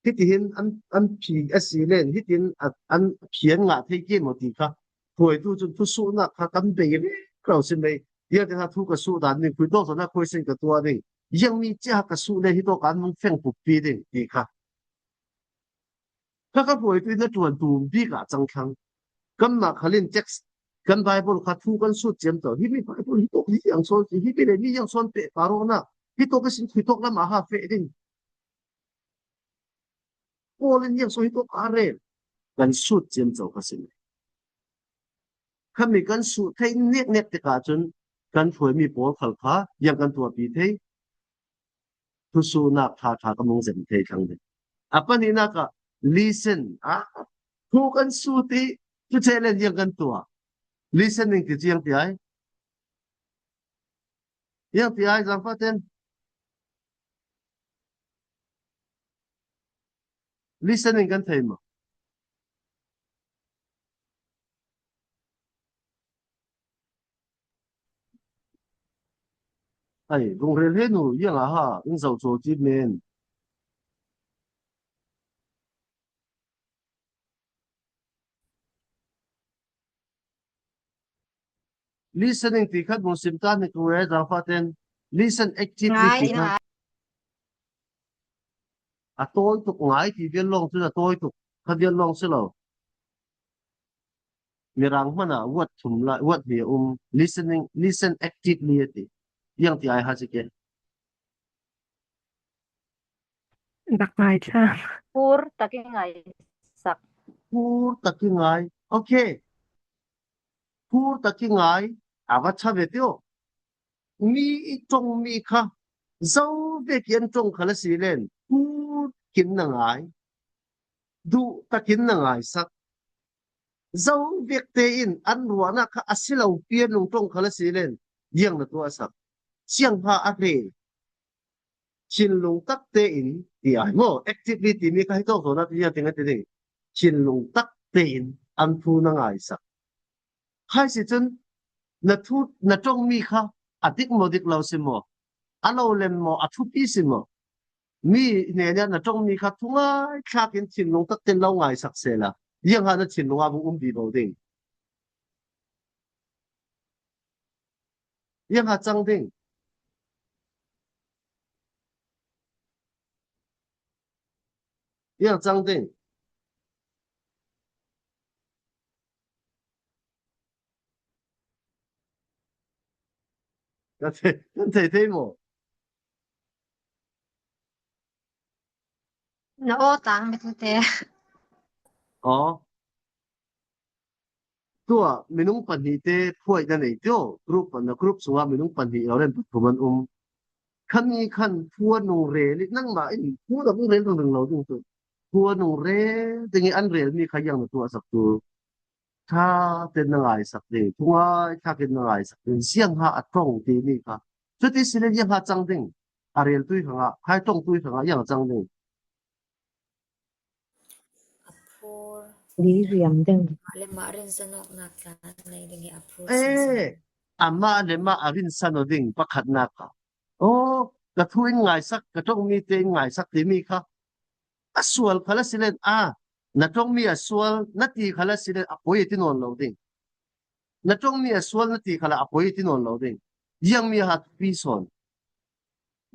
hi ti hin an, an phi a si len, hi tin a, an phi an ngah thei ke maw ti kha. Hruoitu chun thusuokna kha kan bei ri lo si mei. Ieng ti ha thu ka sut dan ding, khuitawk zawna question ka tuor ding. Ieng mi che ha ka sut le hi tawk an hung feng pup pi ding ti kha. Kha ka hruoitu in a ṭuan tum bik a chang thlang. Kan ma khalin text, kan Bible kha thu kan sut chiam tawh. Hi mi Bible hi tawk hi ieng sawn si, hi mi le mi ieng sawn pe ka ro na. Hi tawk ka sin khuitawk lama ha fe ding. Paul in ieng sawn hi tawk a rel. Kan sut chiam chau kha sin. Khami kan sut thei nek nek te ka chun kan hruoi mi pawl khal kha ieng kan tuor pi thei. Thusuokna ṭha ṭha ka hung zem thei thlang ding. A pahnina kha, listen. A, thu kan sut ti, chu che len ieng kan tuor. Listening ti chu ieng ti ai? Ieng ti ai, zangfaten? Listening kan thei maw? Ai, vung rel he nu, ieng a ha, in zau chaw chi men. Listening ti khat hung sim ta ni ku e, zangfaten. Listen actively ti khat. A tawi tuk ngai ti vel long chu a tawi tuk kha vel long si lo. Mirang hmana word thum la, word hni a um, listening, listen actively a ti. Ieng ti ai ha si ke. Dak ngai tla. Phur tak i ngai sak. Phur tak i ngai. Okay. Phur tak i ngai. A va tha ve tio. Mi i ṭawng mi kha. Zo vek i an ṭawng kha la si len. Phur takin na ngai. Duh takin na ngai sak. Zo vek te in an ruona kha a si lo pian lung ṭawng kha la si len. Ieng na tuor sak. Siang ha a hre. Thinlung tak te in ti ai maw, actively ti mi kha hi tawk zawna ti ieng ti ngai ti ding. Thinlung tak te in an thu na ngai sak. Hai si chun na thu na ṭawng mi kha a dik maw dik lo si maw. A lo lem maw, a thupi si maw. Mi hnena na ṭawng mi kha thungaitlak in thinlung tak ten lo ngai sak se la. Ieng ha na thinlung a vung um bi bo ding. Ieng ha chang ding. Ieng chang ding. Kan thei, kan thei thei maw? Na aw tang mi tu te. Aw. Tua, minung pahni te phuoina nei tio, group pana group sunga minung pahni lo len pathum an um. Khami khan phur nung rel, nangma in phur a vung rel ring ring lo ding tu. Phur nung rel ding i an rel mi kha ieng na tuor sak tu. Ṭha ten na ngai sak ding, thungaitlak in na ngai sak ding, siang ha a ṭawng ti mi kha. Chuti si le ieng ha chang ding? A rel tui khang a, hai ṭawng tui khang a ieng chang ding? A phur. Li riam ding. Ama le ama rinsa nawkna tlan nei ding hi a phur. Eh, ama le ama a rinsa naw ding pakhatna kha. Aw, ka thu in ngaisak, ka ṭawng mi te in ngaisak ti mi kha. A sual kha la si len a, na ṭawng mi a sual, na ti kha la si len a poi ti nawn lo ding. Na ṭawng mi a sual, na ti kha la a poi ti nawn lo ding. Ieng mi ha thupi sawn.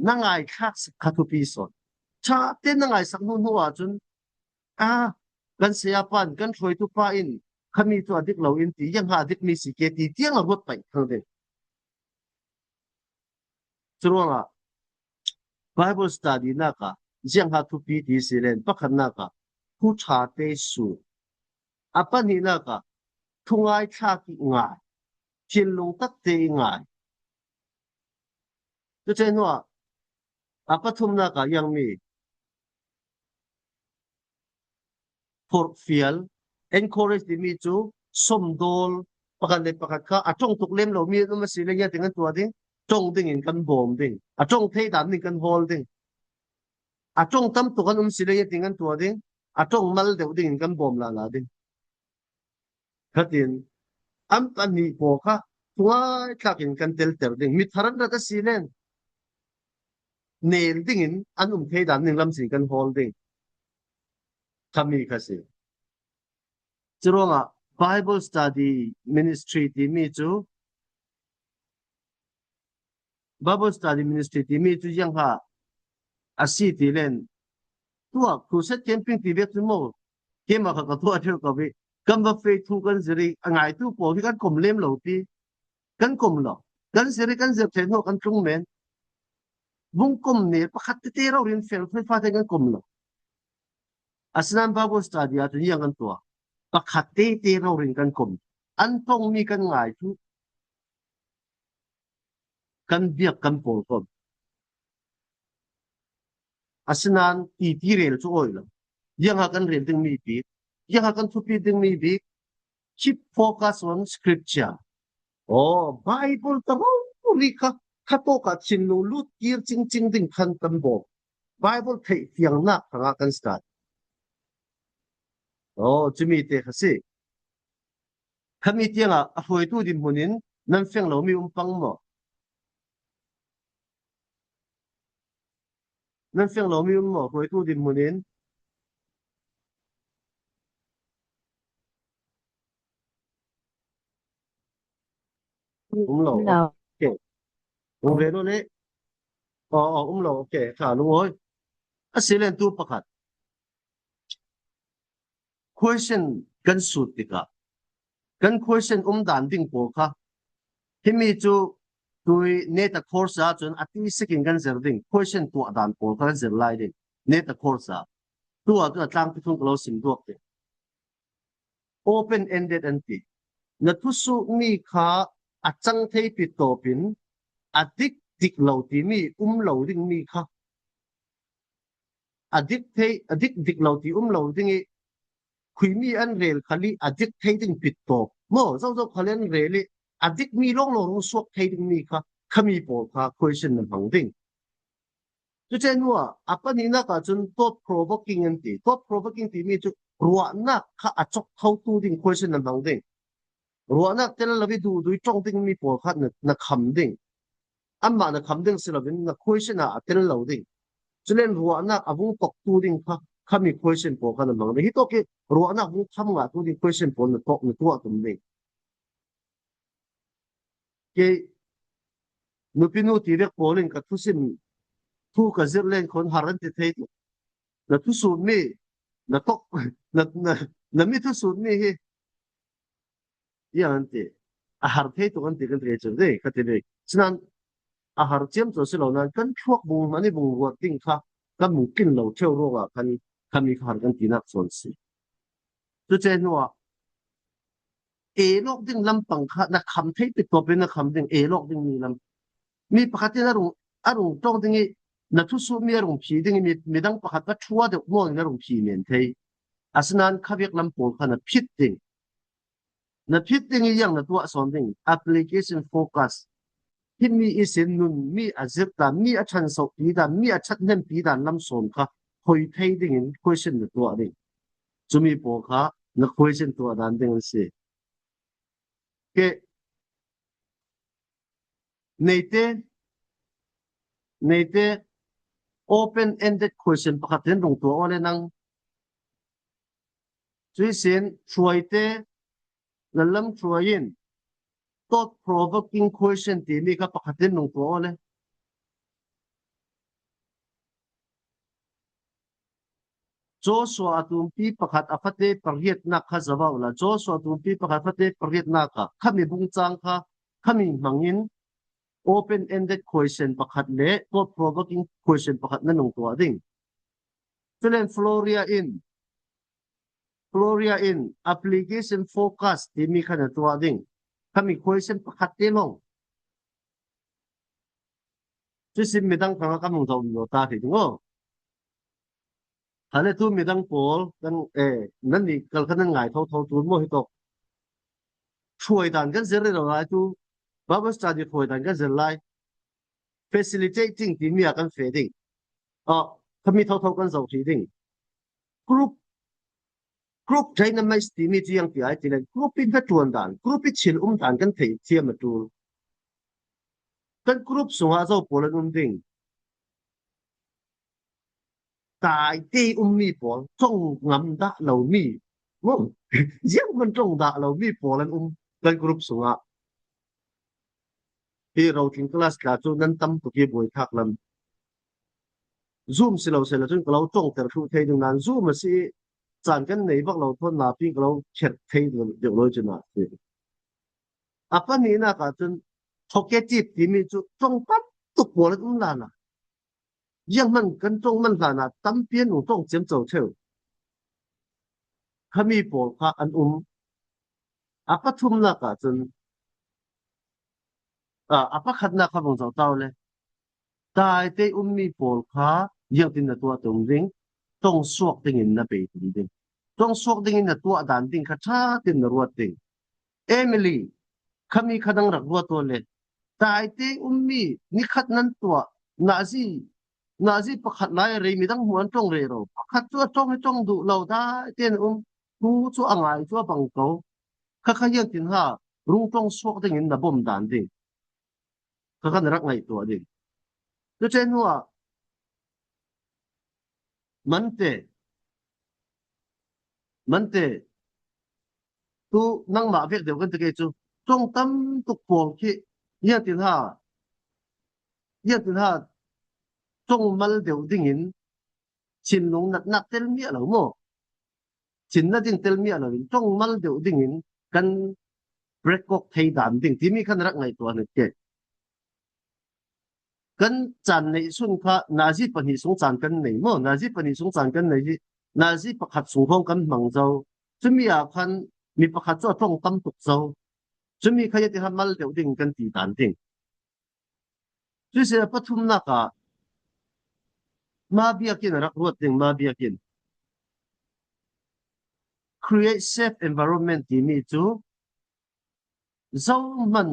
Na ngaithlak sak kha thupi sawn. Ṭha te na ngaisak hnu hnu a chun, a, kan saya pan, kan hruoitu pa in, khami chu a dik lo in ti, ieng ha dik mi si ke ti, tieng a ruot pai thang ding. Churuanga, Bible study naka, ieng ha thupi ti si len, pakhatna kha, thu ṭha te su. A pahnina kha, thu ngaithlak i ngai. Thinlung tak te i ngai. Chu chen hnu a, a pathumna kha ieng mi. Phurfiel, encourage ti mi chu, sawmdawl, pakhat le pakhat kha, a ṭawng tuk lem lo mi an um a si le ieng tin kan tuok ding, ṭawng dingin kan bawm ding. A ṭawng thei dan ding kan hawl ding. A ṭawng tam tuk an um si le ieng tin kan tuok ding, a ṭawng mal deu dingin kan bawm la la ding. Khatin, an pahni po kha, thu ngaithlakin kan tel tel ding. Mi thar an rat a si len. Nel dingin, an um thei dan ding lam sin kan hawl ding. Khami kha si. Churuanga, Bible study ministry ti mi chu, Bible study ministry ti mi chu ieng ha a si ti len. Tuok, crusade camping ti bek chu maw. Keima kha ka tuok thil ka bi. Kan va fe thu kan ziri, a ngaitu po hi kan kawm lem lo ti. Kan kawm lo. Kan ziri kan zir thei hnu kan tlung men. Bung kawm ne pakhat te te raurin fel fe fa te kan kawm lo. Asinan Bible study a chun ieng kan tuok. Pakhat te te raurin kan kawm. An ṭawng mi kan ngaitu. Kan biek kan pawl khom. Asinan ti ti rel chu awi lo. Ieng ha kan rel ding mi bik. Ieng ha kan thupi ding mi bik. Keep focus on scripture. Aw, Bible ta ro ri kha, kha tawka thinlung lut kir ching ching ding khan kan bawm. Bible theih fiangna khanga kan start. Aw, chu mi te kha si. Khami tienga a hruoitu dinhmunin nan feng lo mi um pang maw? Nan feng lo mi um maw? Hruoitu dinhmunin. Um lo. Um lo. Okay. Um ve lo le. Aw, aw, um lo. Okay, kha lungawi. A si len tu pakhat. Question kan sut tikah, kan question um dan ding pawl kha. Hi mi chu tui NETA course a chun a ti sikin kan zir ding. Question tuah dan pawl kha kan zir lai ding. NETA course a. Tua chu a tlangpi thung ka lo sim duak ding. Open ended an ti. Na thusuok mi kha a chang thei pit tawpin a dik dik lo ti mi um lo ding mi kha. A dik thei, a dik dik lo ti um lo ding i, khoi mi an rel kha le a dik thei ding pit tawp. Maw, zo zo kha le an rel i, a dik mi lawng lawng ruok suok thei ding mi kha, khami pawl kha question na hmang ding. Chu chen hnu a, a pahnina kha chun thought provoking an ti. Thought provoking ti mi chu ruahna kha a chawk tho tu ding question na hmang ding. Ruahna tel lo i duh duh i ṭawng ding mi pawl kha na, na kham ding. Ama na kham ding si lovin na question a a tel lo ding. Chulen ruahna a vung tawk tu ding kha, khami question pawl kha na hmang ding. Hi tawk i ruahna vung kham ngah tu ding question pawl na tawk na tuah tum ding. Kei nupi nu ti vek pawlin ka thusim thu ka zir len khon har an ti thei tu. Na thusuok mi, na tawk, na, na, na mi thusuok mi hi. Ieng an ti. A har thei tuk an ti kan ti chu dei, ka ti dei. Chunan a har chiam chu si lo nan kan thluak bung mani bung ruat ding kha, kan bung kin lo theu ruok a kan, kan mi kha har kan ti nak sawn si. Chu chen hnu a, e lawk ding lampang kha na kham thei pit tawpin na kham ding, e lawk ding mi lam. Mi pakhatin a rung, a rung ṭawng ding i, na thusuok mi a rung phi ding i, mi, midang pakhat ka thua deuh maw na rung phi men thei. Asinan kha vek lam pawl kha na phit ding. Na phit ding i ieng na tuah sawn ding, application focus. hi mi i sin nun, mi a zir dan, mi a ṭhang sawk pi dan, mi a ṭhat hnem pi dan lam sawm kha hoi thei dingin question na tuah ding. Chu mi pawl kha na question tuah dan ding an si. Ke, neite, neite, open ended question pakhat in rung tuah aw le nang. Chu i sin, Hruaite, Lallamhruaiin, thought provoking question ti mi kha pakhat in rung tuah aw le. Joshua a tumpi pakhat a fate pariatna kha zauh la. Joshua a tumpi pakhat fate pariatna kha, khami bung chang kha, khami hmangin open ended question pakhat le thought provoking question pakhat na rung tuah ding. Chuleiin Floriain, Floriain application focus ti mi kha na tuah ding. Khami question pakhat te long. Chu sin midang khang a ka hung zauh naw ta thei ding aw. Hale, tu midang pawl, kan, eh, nanni kal khan nan ngai tho tho tur maw hi tawk. Hruai dan kan zir lo lai tu, Bible study hruai dan kan zir lai. Facilitating ti mi a kan fe ding. A, khami tho tho kan zauh thei ding. Group, group dynamics ti mi chu ieng ti ai ti le, group-in ka ṭuan dan, group-in thil um dan kan thei thiam a ṭul. Kan group sunga zo pawl an um ding. Taite um mi pawl, ṭawng ngam dah lo mi. Maw, ziang man ṭawng dah lo mi pawl an um kan group sunga. Hi rotling class tla chu nan tam tuk hi buoi thak lam. Zoom si lo se la chun ka lo ṭawng ter hlu thei ding nan Zoom a si chan kan nei vak lo thawn na ping ka lo kher thei ding lo chu na. A pahnina ka chun talkative ti mi chu ṭawng tam tuk pawl an um la na. Ziang man kan ṭawng man hlana tampi an ṭawng chiam chau theu. Khami pawl kha an um. A pathumna ka chun, a, a pakhatna kha vong zau tau le. Taite um mi pawl kha ziang tin na tuah tum ding, ṭawng suok dingin na pei tum ding. Ṭawng suok dingin na tuah dan ding kha ṭha tin na ruat ding. Emily, khami kha nang rak ruat aw le. Taite um mi ni khat nan tuah, nazi, nazi pakhat lai rei midang hmu an ṭawng rei ro. Pakhat chu a ṭawng hi ṭawng duh lo, taite an um. Thu chu a ngai chu a bang ko. Kha kha ziang tin ha, rung ṭawng suok dingin na bawm dan ding. Kha kha na rak ngaihtuah ding. Chu chen hua, Mante, Mante, tu nangma vek deu kan ti kei chu. Ṭawng tam tuk pawl khi, ziang tin ha, ziang tin ha, ṭawng mal deu dingin, thinlung natna tel miah lo maw. Thinna ding tel miah loin, ṭawng mal deu dingin, kan break kawk thei dan ding, ti mi khan rak ngaihtuah ni ke. Kan chan nei sun kha, nazi pahni sung chan kan nei maw, nazi pahni sung chan kan nei hi, nazi pakhat sung vong kan hmang zo. Chumi a khan, mi pakhat chu a ṭawng tam tuk zo. Chumi kha ziang tin ha mal deu ding kan ti dan ding. Chu se a pathumna ka, ma biakin a rak ruat ding, ma biakin. Create safe environment ti mi chu, zo man,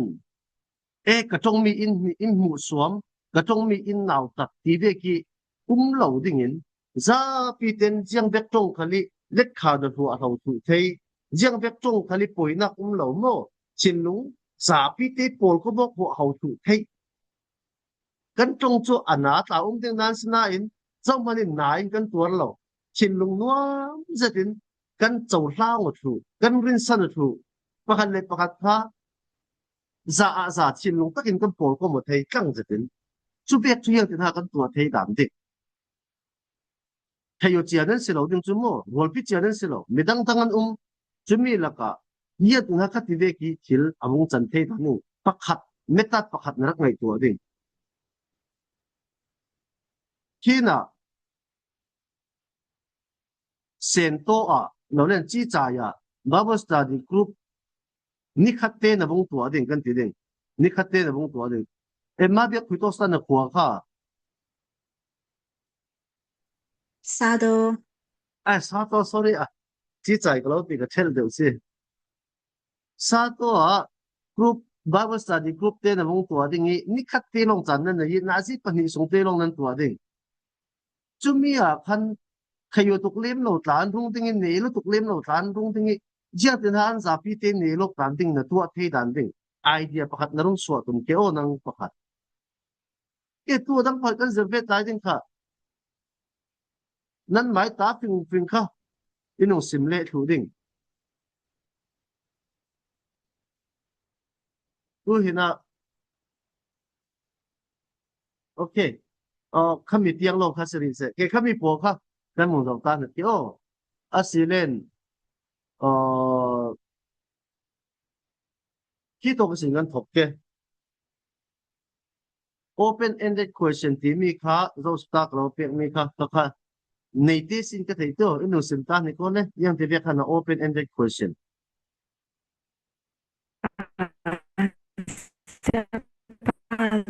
e ka ṭawng mi in, in hmu suam, ka ṭawng mi in nau tak ti ve ki um lo dingin, zapi ten ziang vek ṭawng khali let kha da hluah hlo thu thei, ziang vek ṭawng khali poinak um lo maw, thinlung, zapi te pawl ko bok hluah hlo thu thei. Kan ṭawng chu a na tla um ding nan sinain, zo manin nain kan tuar lo. Thinlung nuam zetin kan cho hlang a thu, kan rinsan a thu. Pakhat le pakhat kha, za a za thinlung takin kan pawl ko maw thei tlang zetin. Chu vek chu ziang tin ha kan tuah thei dan ding. Thei u chian an si lo ding chu maw, ruolpi chian an si lo. Midang dang an um, chumi laka, ziang tin ha ka ti ve ki thil a vong chan thei dan ding. Pakhat, method pakhat na rak ngaihtuah ding. Khi na, Sento a, lo len chi chai a, Bible study group, ni khat te na vong tuah ding kan ti ding. Ni khat te na vong tuah ding. E ma biak khui to sa na khua kha. Sato. Ai, Sato, sorry a. Chi chai ka lo ti ka thel deu si. Sato a group Bible study group te na vong tuah ding i, ni khat te long chan nan nei, nazi pahni sung te long nan tuah ding. Chumi a khan khayo tuk lem lo tlan rung ding i, nei lo tuk lem lo tlan rung ding i, zia te nan zapi te nei lo tlan ding na tuah thei dan ding. Idea pakhat na rung suah tum ke o nang pakhat. Ke tu dang phal kan zir ve tai ding kha. Nan mai ta fing fing kha. Inung sim le thu ding. Tu hina. Okay. Aw, khami tiang lo kha siri se. Ke khami po kha. Kan mung zong ta na ti o. A si len. Aw, khi to ka sin kan thok ke. Open-ended question ti mi kha, zo stak lo pek mi kha, ka kha. Nei te sin ka thei to, inu sim ta ni ko ne, yang te ve kha na open-ended question.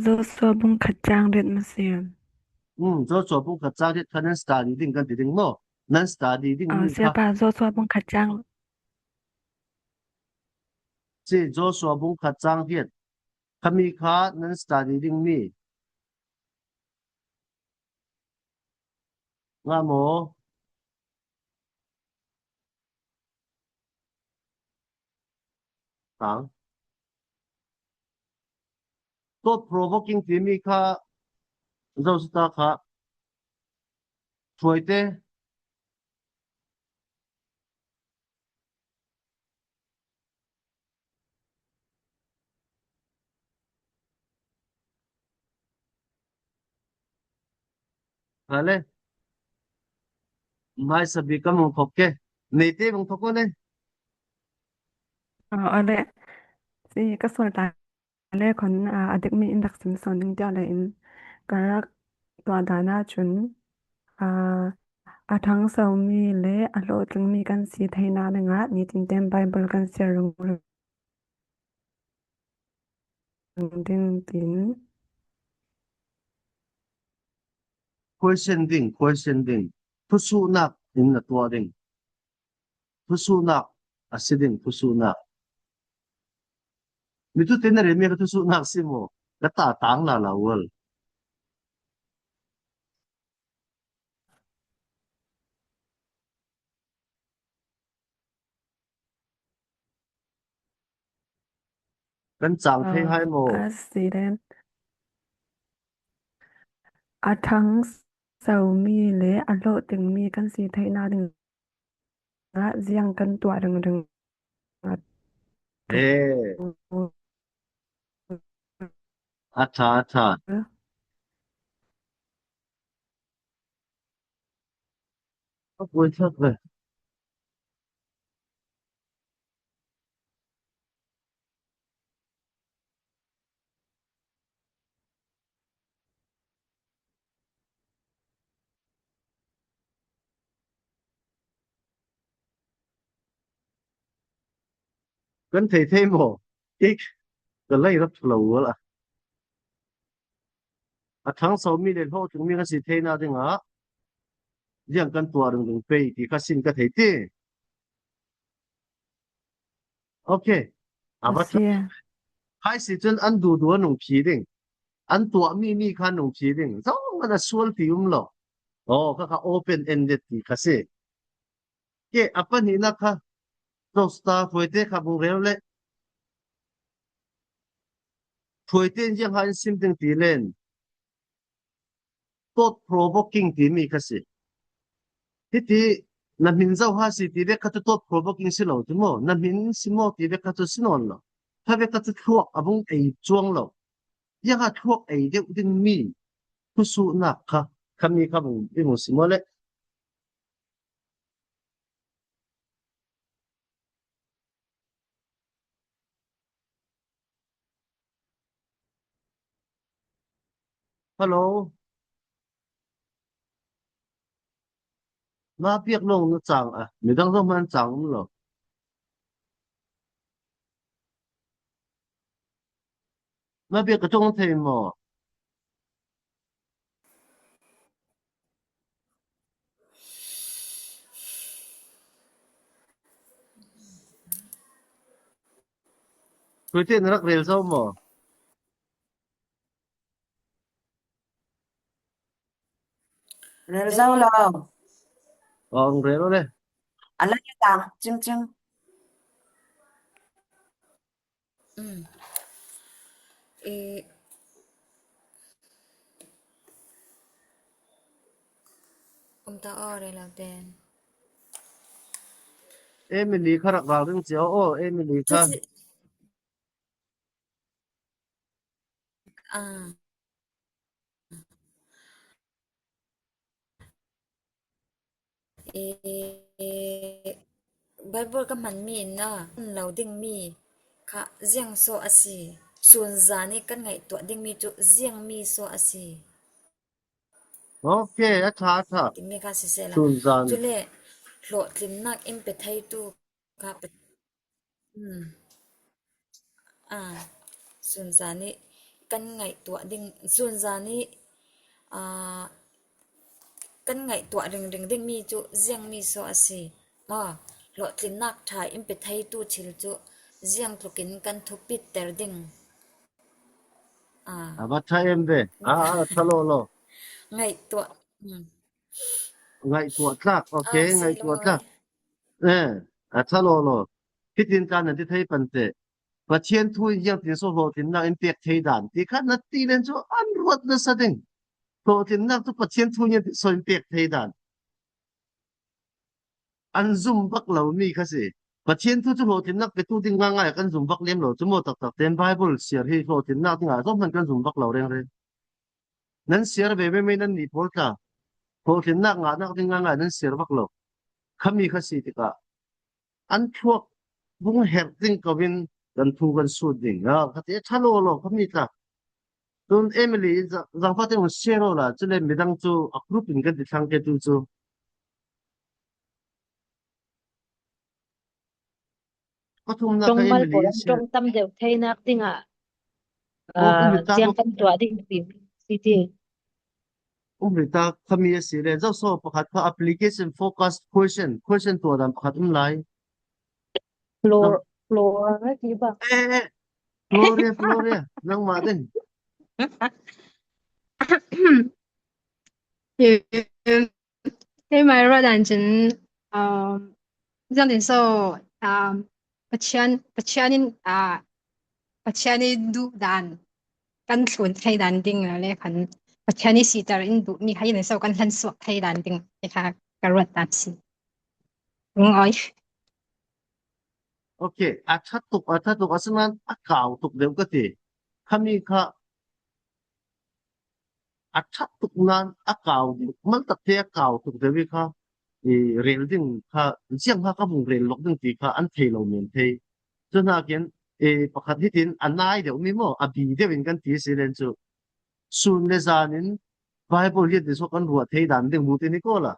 Joshua bung khat chang riet ma siam. Hmm, Joshua bung khat chang riet kha nan study ding kan ti ding maw. Nan study ding mi kha. Siapa Joshua bung khat chang. Si Joshua bung khat chang riet. Khami kha nan study ding mi. Nga maw. Tang. Thought provoking ti mi kha, zo sita kha. Thuai te. Hale. Mai sabi ka mong thok ke. Nei te mong thok ko ne. Aw, ale. Si ka sual ta le khon, a, a dik mi in dak sim son ding tia le in. Ka rak tua dana chun, a, a thang so mi le a lo tling mi kan si theina le nga, ni tin tem Bible kan si rung rung. Ding tin. Question ding, question ding. Thusuhnak in na tua ding. Thusuhnak, a si ding, thusuhnak. Mi tu tin na re mi ka thusuhnak si maw. Ka ta tang la la wal. Kan chang thei hai maw? A si den. A thang so mi le a lo tling mi kan si theina ding. A ziang kan tua ring ring. Eh. A tha, a tha. A poi thak ve. Kan thei thei maw? Ik, ka lai rak lo wal a. A thang so mi le lo tling mi kan si theina dinga. Ziang kan tua ring ring pei ti ka sin ka thei ti. Okay. A va. Hai si chun an du du a nung phi ding. An tua mi mi kha nung phi ding. Zong an a sual ti um lo. Oh, kha kha open ended ti kha si. Ke a pahnina kha. Thought provoking kha bung rel le. Provoking ziang ha in sim ding ti len. Thought provoking ti mi kha si. Hiti na min zo ha si ti ve kha chu thought provoking si lo ti maw. Na min si maw ti ve kha chu si nawn lo. Kha ve kha chu thluak a vung ei chuang lo. Ia kha thluak ei deuh ding mi. Thusuhnak kha. Khami kha vung i mu si maw le. Hello. Ma piak long na chang a. Midang zong man chang um lo. Ma piak ka chong thei maw. Kruti, na rak rel zo maw? Rel zo lo. Ong rel lo le. A la ya ta, chim chim. Mm. E, um ta o rel lo ten. Emily kha rak ral ring che o, Emily kha. Chu chi- A. E, Bible ka hman mi na, lo ding mi kha ziang saw a si. Sun zani kan ngaihtuah ding mi chu ziang mi saw a si. Ok, a ṭha, a ṭha. Ti mi kha si se la. Sun zan. Chule, hlawhtlinna in pe theitu kha pe-, hmm. A, sun zani kan ngaihtuah ding, sun zani, a, kan ngaihtuah ring ring ding mi chu ziang mi saw a si. A, hlawhtlinna ṭha in pe theitu thil chu ziang tlukin kan thupit tir ding. A. A va ṭha em ve. A, a ṭha lo lo. Ngaihtuah. Hmm. Ngaihtuah tlak. Ok, a, si ngaihtuah lo tlak. E, a ṭha lo lo. Hitin kan ti thei pan te. Pathian thu ieng tin saw hlawhtlinna in pek thei dan. Ti kha na ti len chu an ruat nasa ding. Hlawhtlinna chu Pathian thu ieng tin saw in pek thei dan. An zum vak lo mi kha si. Pathian thu chu hlawhtlinna petu ding ngai ngai kan zum vak lem lo. Chu maw tak tak ten Bible siar hi hlawhtlinna ding a zawm hman kan zum vak lo reng reng. Nan siar ve ve mai nan ni pawl ta. Hlawhtlinna ngahna ding ngai ngai nan siar vak lo. Khami kha si tika. An thuak bung her ding kawin kan thu kan sut ding. A, kha ti ṭha lo lo khami ta. Tun Emily, za-, zangfate un share la, chule midang chu a group in kan ti thlang ke tu chu. Pathumna ka Ṭawng mal Emily pawl an share. Ṭawng tam deu thei nak ding a. Oh, um, ah, ta chiang kan tuah ding ti, ti, ti. Um, ta khami a si le, zo so pakhat kha application focused question, question tuah dan pakhat um lai. Flor-, Flor, ti ba. Eh, eh. Gloria, Gloria, nangma ding. Em, Hei mai ruot dan chun, um, zan din so, um, Pathian, Pathianin, ah, Pathianin duh dan kan thlun thei dan ding le khan, Pathianin sitar in duh mi hai in so kan hlan suok thei dan ding, e kha ka ruot dan si. Rung oi. Ok, a ṭha tuk, a ṭha tuk, a sinan a kau tuk deu ka ti. Khami kha a ṭha tuk nan a kau ding, mal tak te a kau tuk deu kha, i rel ding kha, ziang kha ka vung rel lawk ding ti kha an thei lo men thei. Chu nakin, e, pakhat hitin a nai deu mi maw, a bi deu in kan ti si len chu. Sun le zanin Bible hi ti so kan ruat thei dan ding mu ti ni ko la.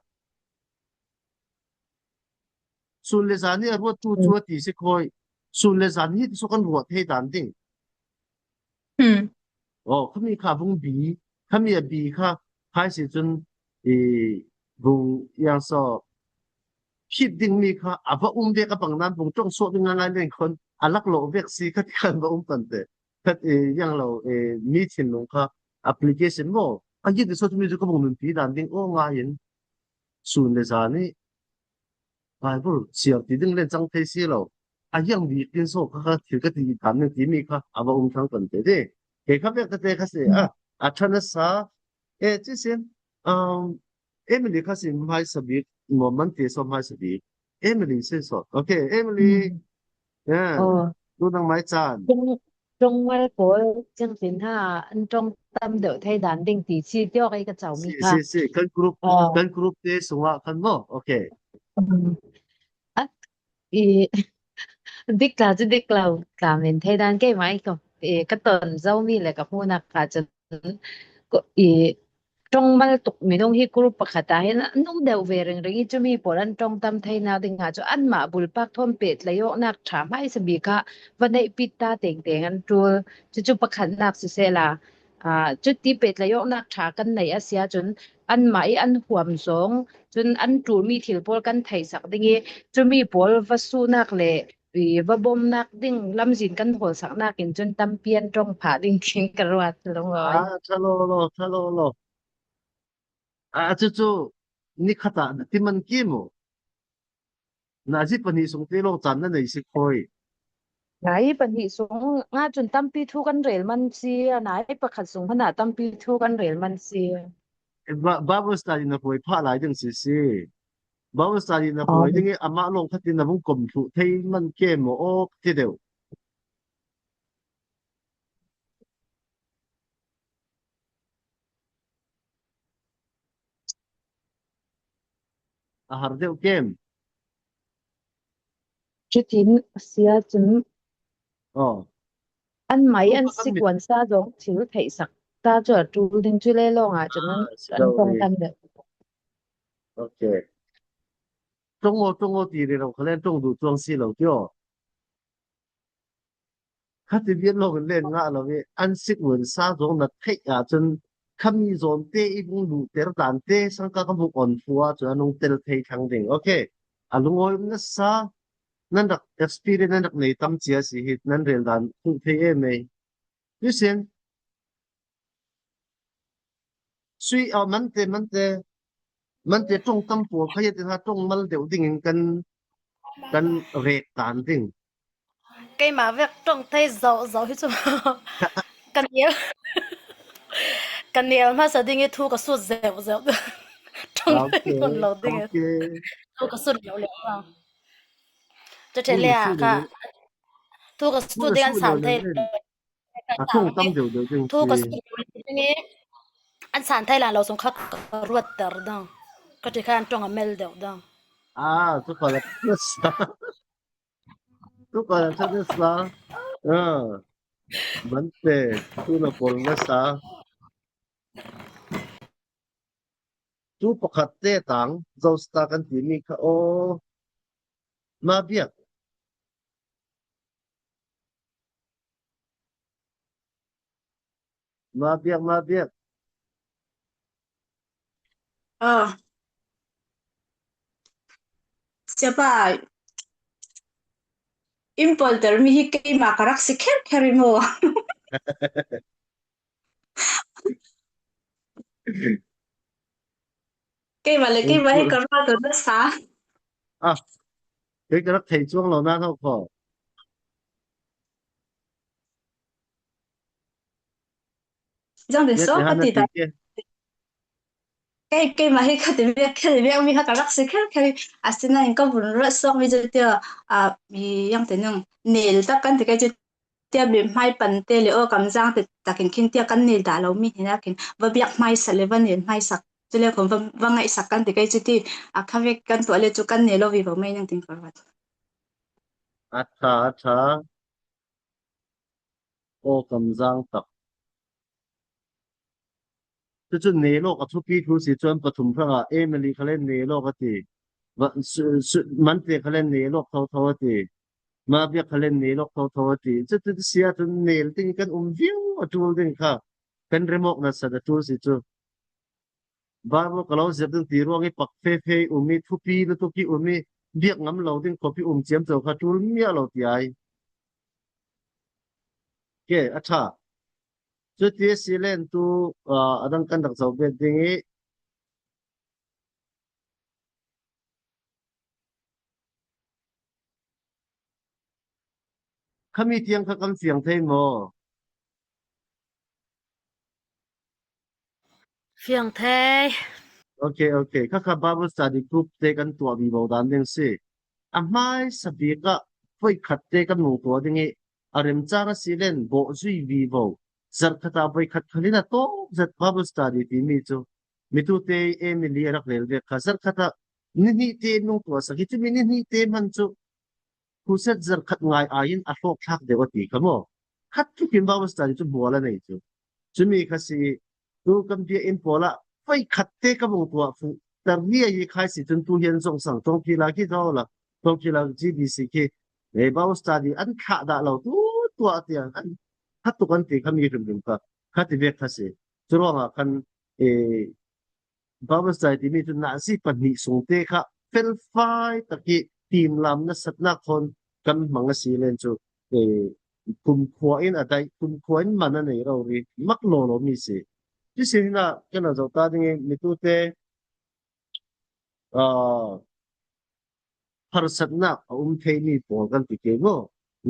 Sun le zani a ruat tu chu a ti si khoi. Sun le zani hi ti so kan ruat thei dan ding. Hmm. Oh, khami kha vung bi, khami a bi kha, khai si chun, i, vung yang so, khit ding mi kha, a va um vek a bang nan vung ṭawng so ding a ngai leng khon, a lak lo vek si kha ti khan va um pan te. Khat, i, yang lo, i, mi thinlung kha, application maw, a yi ti so mi chu ka vung nun pi dan ding, oh, ngai in. Sun le zani, Bible siar ti ding len chang thei si lo. A hiang bik tin so kha kha thil ka ti dan ning ti mi kha a va um thang kan te de. Ke kha vek ka te kha se a, a ṭha nasa. E, chi sin, um, Emily kha si mai sa bik, mo man ti so mai sa bik. Emily se so. Okay, Emily. Hmm. Yeah. Oh. Tu nang mai chan. Ṭawng, ṭawng mal pawl chang tin ha, an ṭawng tam deu thei dan ding ti si, tiok ei ka chau mi si, kha. Si, si, kan group, oh, kan group te sunga kan maw. Okay. Um, a, i, dik tla chu dik lo tla men thei dan kei mai ko. I, ka ton zo mi le ka hmu nak kha chun, ko, i, ṭawng mal tuk mi nung hi group pakhat a hin an um deu ve ring ring i chu mi pawl an ṭawng tam theina dinga chu anmah bul pak thawm pet la yawk nak ṭha hmaisa bik kha va neih pit ta teng teng an tul. Chu chu pakhat nak si se la, a, chuti pet la yawk nak ṭha kan nei a sia chun anmah i an huam zawng chun an tul mi thil pawl kan thei sak ding i chu mi pawl va su nak le i va bawm nak ding lamzin kan hawl sak nakin chun tampi an ṭawng pha ding tiin ka ruat lawm a. A, ṭha lo lo, ṭha lo lo. A, chu chu, ni khata na ti man ke maw? Nazi pahni sung te lawng chan na nei si khoi. Nai pahni sung nga chun tampi thu kan rel man si a, nai pakhat sung hana tampi thu kan rel man si a. E, ba, Bible study na khoi pha lai ding si si. Bible study na khoi ding e, ama lawng khatin na vung kom thu thei man ke maw ok ti deu. A har deuh kem. Chutin sia chun. Oh. An mai an sik wan sa dawng thil theih sak ta chu a tul ding chu le lawng a chun an an pawng tam deuh. Okay. Ṭawng o, ṭawng o ti ri ro khalen ṭawng du chuang si lo tio. Khati viet lo in len nga lo ve, an sik wan sa zawng na thei a chun khami zawn te i vung lu ter dan te sang ka ka vuk on fu a chun an hung tel thei thlang ding. Okay. A lungawi um nasa, nan rak experience nan rak nei tam chia si hi nan rel dan hung thei em ei. Listen. Sui a mante, mante, mante ṭawng tam pawl kha hiatin ha ṭawng mal deuh dingin kan, kan rek dan ding. Keima vek ṭawng thei zo zo hi chu. Kan nial. Kan nial hmasa ding i thu ka sut zeu zeu. Ṭawng thei kon lo ding i. Okay. Thu ka sut leu leu. Chu che le a ka. Thu ka sut ding an san thei. A ṭawng tam deuh deuh ding. Thu ka sut ding i an san thei lan lo sung kha ka ruat ter dang. Ka ti khan ṭawng a mel deuh dang. A, chu ka la sa. Chu ka la sa. A. Mante, chu na pol na sa. Chu pakhat te tang, zo sta kan ti mi kha o. Ma biak. Ma biak, ma biak. Ah. Siapa, in pol ter mi hi keima ka rak si kher kher i maw. Keima le keima hi ka rak ka na sa. Ah. Kei ka rak thei chuang lo na tho kho. Zang den so ka ti ta. Kei, keima hi khati vek, khati vek mi kha ka rak si kher kher. A sina in ka vun ruat suok mi chu tia, a, mi yang te nang nel tak kan ti kei chu tia bim hmai pan te le o kam zang te takin khin tia kan nel da lo mi hina khin va biak hmai sa le va nel hmai sak. Chu le khom va, va ngai sak kan ti kei chu ti a kha vek kan tua le chu kan nel lo vi vo mai nang tin ka ruat. A ṭha, a ṭha. O kam zang tak. Chu chu nei lawk a thupi thu si chuan pathum hranga Emily khalen nei lawk a ti. Va, su, su, Mante khalen nei lawk tho tho a ti. Ma biak khalen nei lawk tho tho a ti. Chu chu sia chu nel ding kan um viau a tul ding kha. Kan remawk nasa a tul si chu. Bible ka lo zep ding ti ruang i pak fe fe um i thupi lutuk i um i biak ngam lo ding khawp i um chiam chau kha tul miah lo ti ai. Ke, a ṭha. Chuti a si len tu, ah, a dang kan rak zo bet ding i. Khami tiang kha kan fiang thei maw? Fiang thei. Ok, ok. Kha kha Bible study group te kan tuah vivo dan ding si. A hmai sa bik a voi khat te kan hung tuah ding i a remchang a si len bawh zui vivo. Zarh khata voi khat khalin a tawk zet Bible study ti mi chu. Mi tu te Emily a rak lel vek kha zarh khata ni hnih te in hung tuah sak hi chu mi ni hnih te hman chu. Crusade zarh khat ngai aiin a hlawk thlak deuh a ti kha maw? Khat thukin Bible study chu hmual a nei chu. Chumi kha si, tu kan bia in pawla voi khat te ka vung tuah fu. Tar ni a hi khai si chun tu hian zawng sang tawng khi la khi zo la, tawng khi la G B C khi. Ei Bible study an thlah dah lo tu tuah tia an khat tuk an ti kha mi hrim hrim kha. Kha ti vek kha si. Chu ruangah khan, eh, Bible study ti mi chu nazi pahnih sung te kha felfai tak hi tim lam nasatna khawn kan hmang a si len chu, eh, kumkhuain a dai, kumkhuain man a nei ro ri, mak lo lo mi si. Ti si hina, kan a zo ta dingin, mi tute, ah, harsatna a um thei mi pawl kan ti ke maw.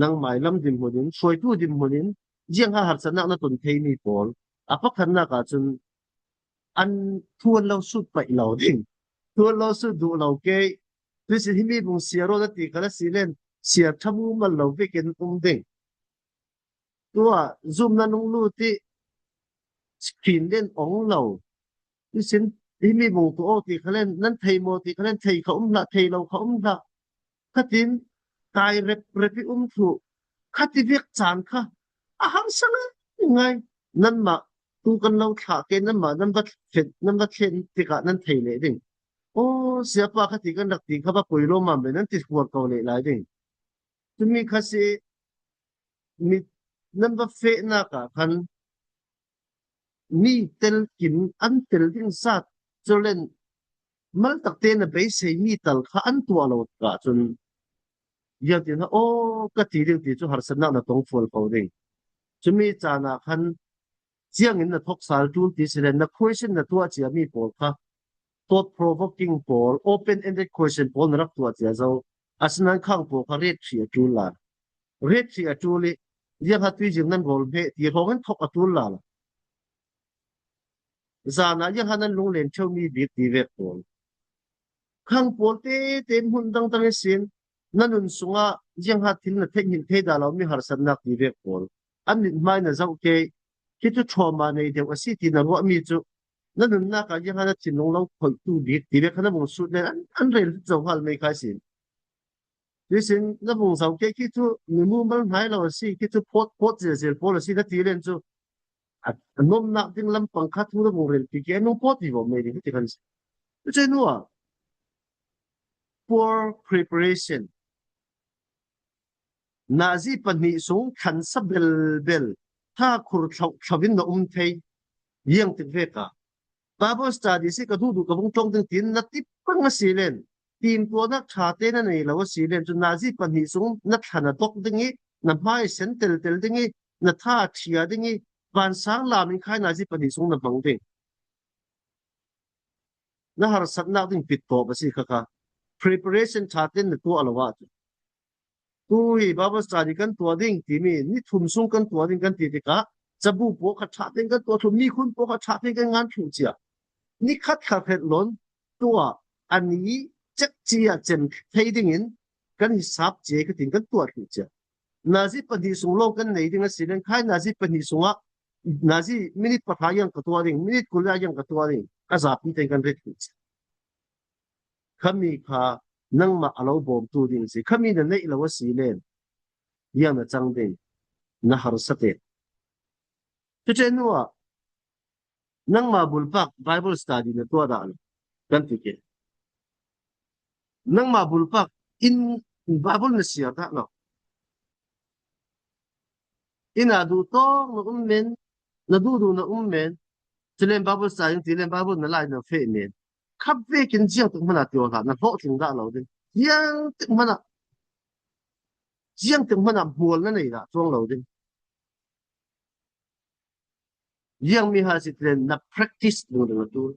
Nangma lam dinhmunin, hruaitu dinhmunin, ziang ha harsatna na tun thei mi pawl. A pakhatna ka chun an thu an lo sut pai lo ding. Thu an lo sut duh lo ke. Ti si hi mi bung siar ro na ti kha la si len, siar thamu mal lo vekin um ding. Tua, Zoom na nung lu ti, screen len ong lo. Ti sin, hi mi bung tu o ti kha len, nan thei maw ti kha len, thei kha um hla, thei lo kha um hla. Kha tin, kai rep rep i um thu. Kha ti vek chan kha. A hang sang a, ngai. Nan ma, tu kan lo thla ke, nan ma, nan vat thlen, nan vat thlen ti ka nan thei le ding. O, sia pa kha ti kan rak ti kha ba poi lo mam be, nan ti huar ko le lai ding. Tumi kha si, mi nan va fe na ka khan, mi tel kim an tel ding zat, chu len mal tak te na beisei mi tal kha an tuah lo ka chun. Ia tin ha, o, ka ti ding ti chu harsatna na tong fual ko ding. Chumi chana khan, chiangin na thok sal tul ti si len na question na tuah chia mi pawl kha, thought provoking pawl, open ended question pawl na rak tuah chia zo. A sinan khang pawl kha ret hri a tul la. Ret hri a tul i, ziang ha tui zing nan rol hme ti hawng an thok a tul la la. Zana ziang ha nan lung len theu mi bik ti vek pawl. Khang pawl te te hmun dang dang i sin, na nun sunga ziang ha thil na thei hin thei da lo mi harsatna ti vek pawl. An mit hmai na zau ke, khi chu trauma nei deu a si ti na ruah mi chu. Na nun na ka ziang ha na thinlung lo khoi tu bik ti vek kha na bung sut len an, an rel zo hal mai khai sin. Ti sin na bung zau ke khi chu mi mu mal hnai lo a si, khi chu phot, phot zel zel pawl a si na ti len chu. A, a nom nak ding lam pang kha thu na bung rel pi ke, a nung phot ti vawm mai ding ti kan si. Chu nuwa, poor preparation. Nazi pahni sung thlan sa bel bel, tha khur thlau thlauin na um thei. Ziang tik vek a. Bible study si ka duh duh ka bung tong ding tin na ti pang a si len. Tim tua nak tha te na nei lo a si len. Chu nazi pahni sung na thlan a dok ding i, na hmai sen tel tel ding i, na tha thia ding i, van sang lam in khai nazi pahni sung na hmang ding. Na harsat nak ding pit tawp a si kha kha. Preparation tha ten na tuah lo a chu. Tu hi Bible study kan tuah ding ti mi, ni thum sung kan tuah ding kan ti ti kha. Chabu po kha tha ten kan tuah thum, ni khun po kha tha ten kan ngan thum chia. Ni khat kha phet lon, tua, a ni chek chia chen thei dingin, kan hisap chia ka tin kan tuah thum chia. Nazi pahni sung lo kan nei ding a si len khai nazi pahni sunga, nazi minute pahra yang ka tuah ding, minute kul yang ka tuah ding, a zapi ten kan ret thum chia. Khami kha nangma a lo bawm tu ding si. Khami na nei lo a si len. Yang na chang ding. Na harsa te. Chu chen nuwa. Nangma bulpak Bible study na tuah da lo. Kan ti ke. Nangma bulpak in Bible na siar da lo. Ina duh tawk na um men, na duh duh na um men, ti len Bible study, ti len Bible na lai na fe men. Khap vekin ziang tuk hmana ti aw hla, na hlawh tling da lo ding. Ziang tuk hmana, ziang tuk hmana bual na nei da, chuang lo ding. Ziang mi ha si ti len na practice ding ding a tu.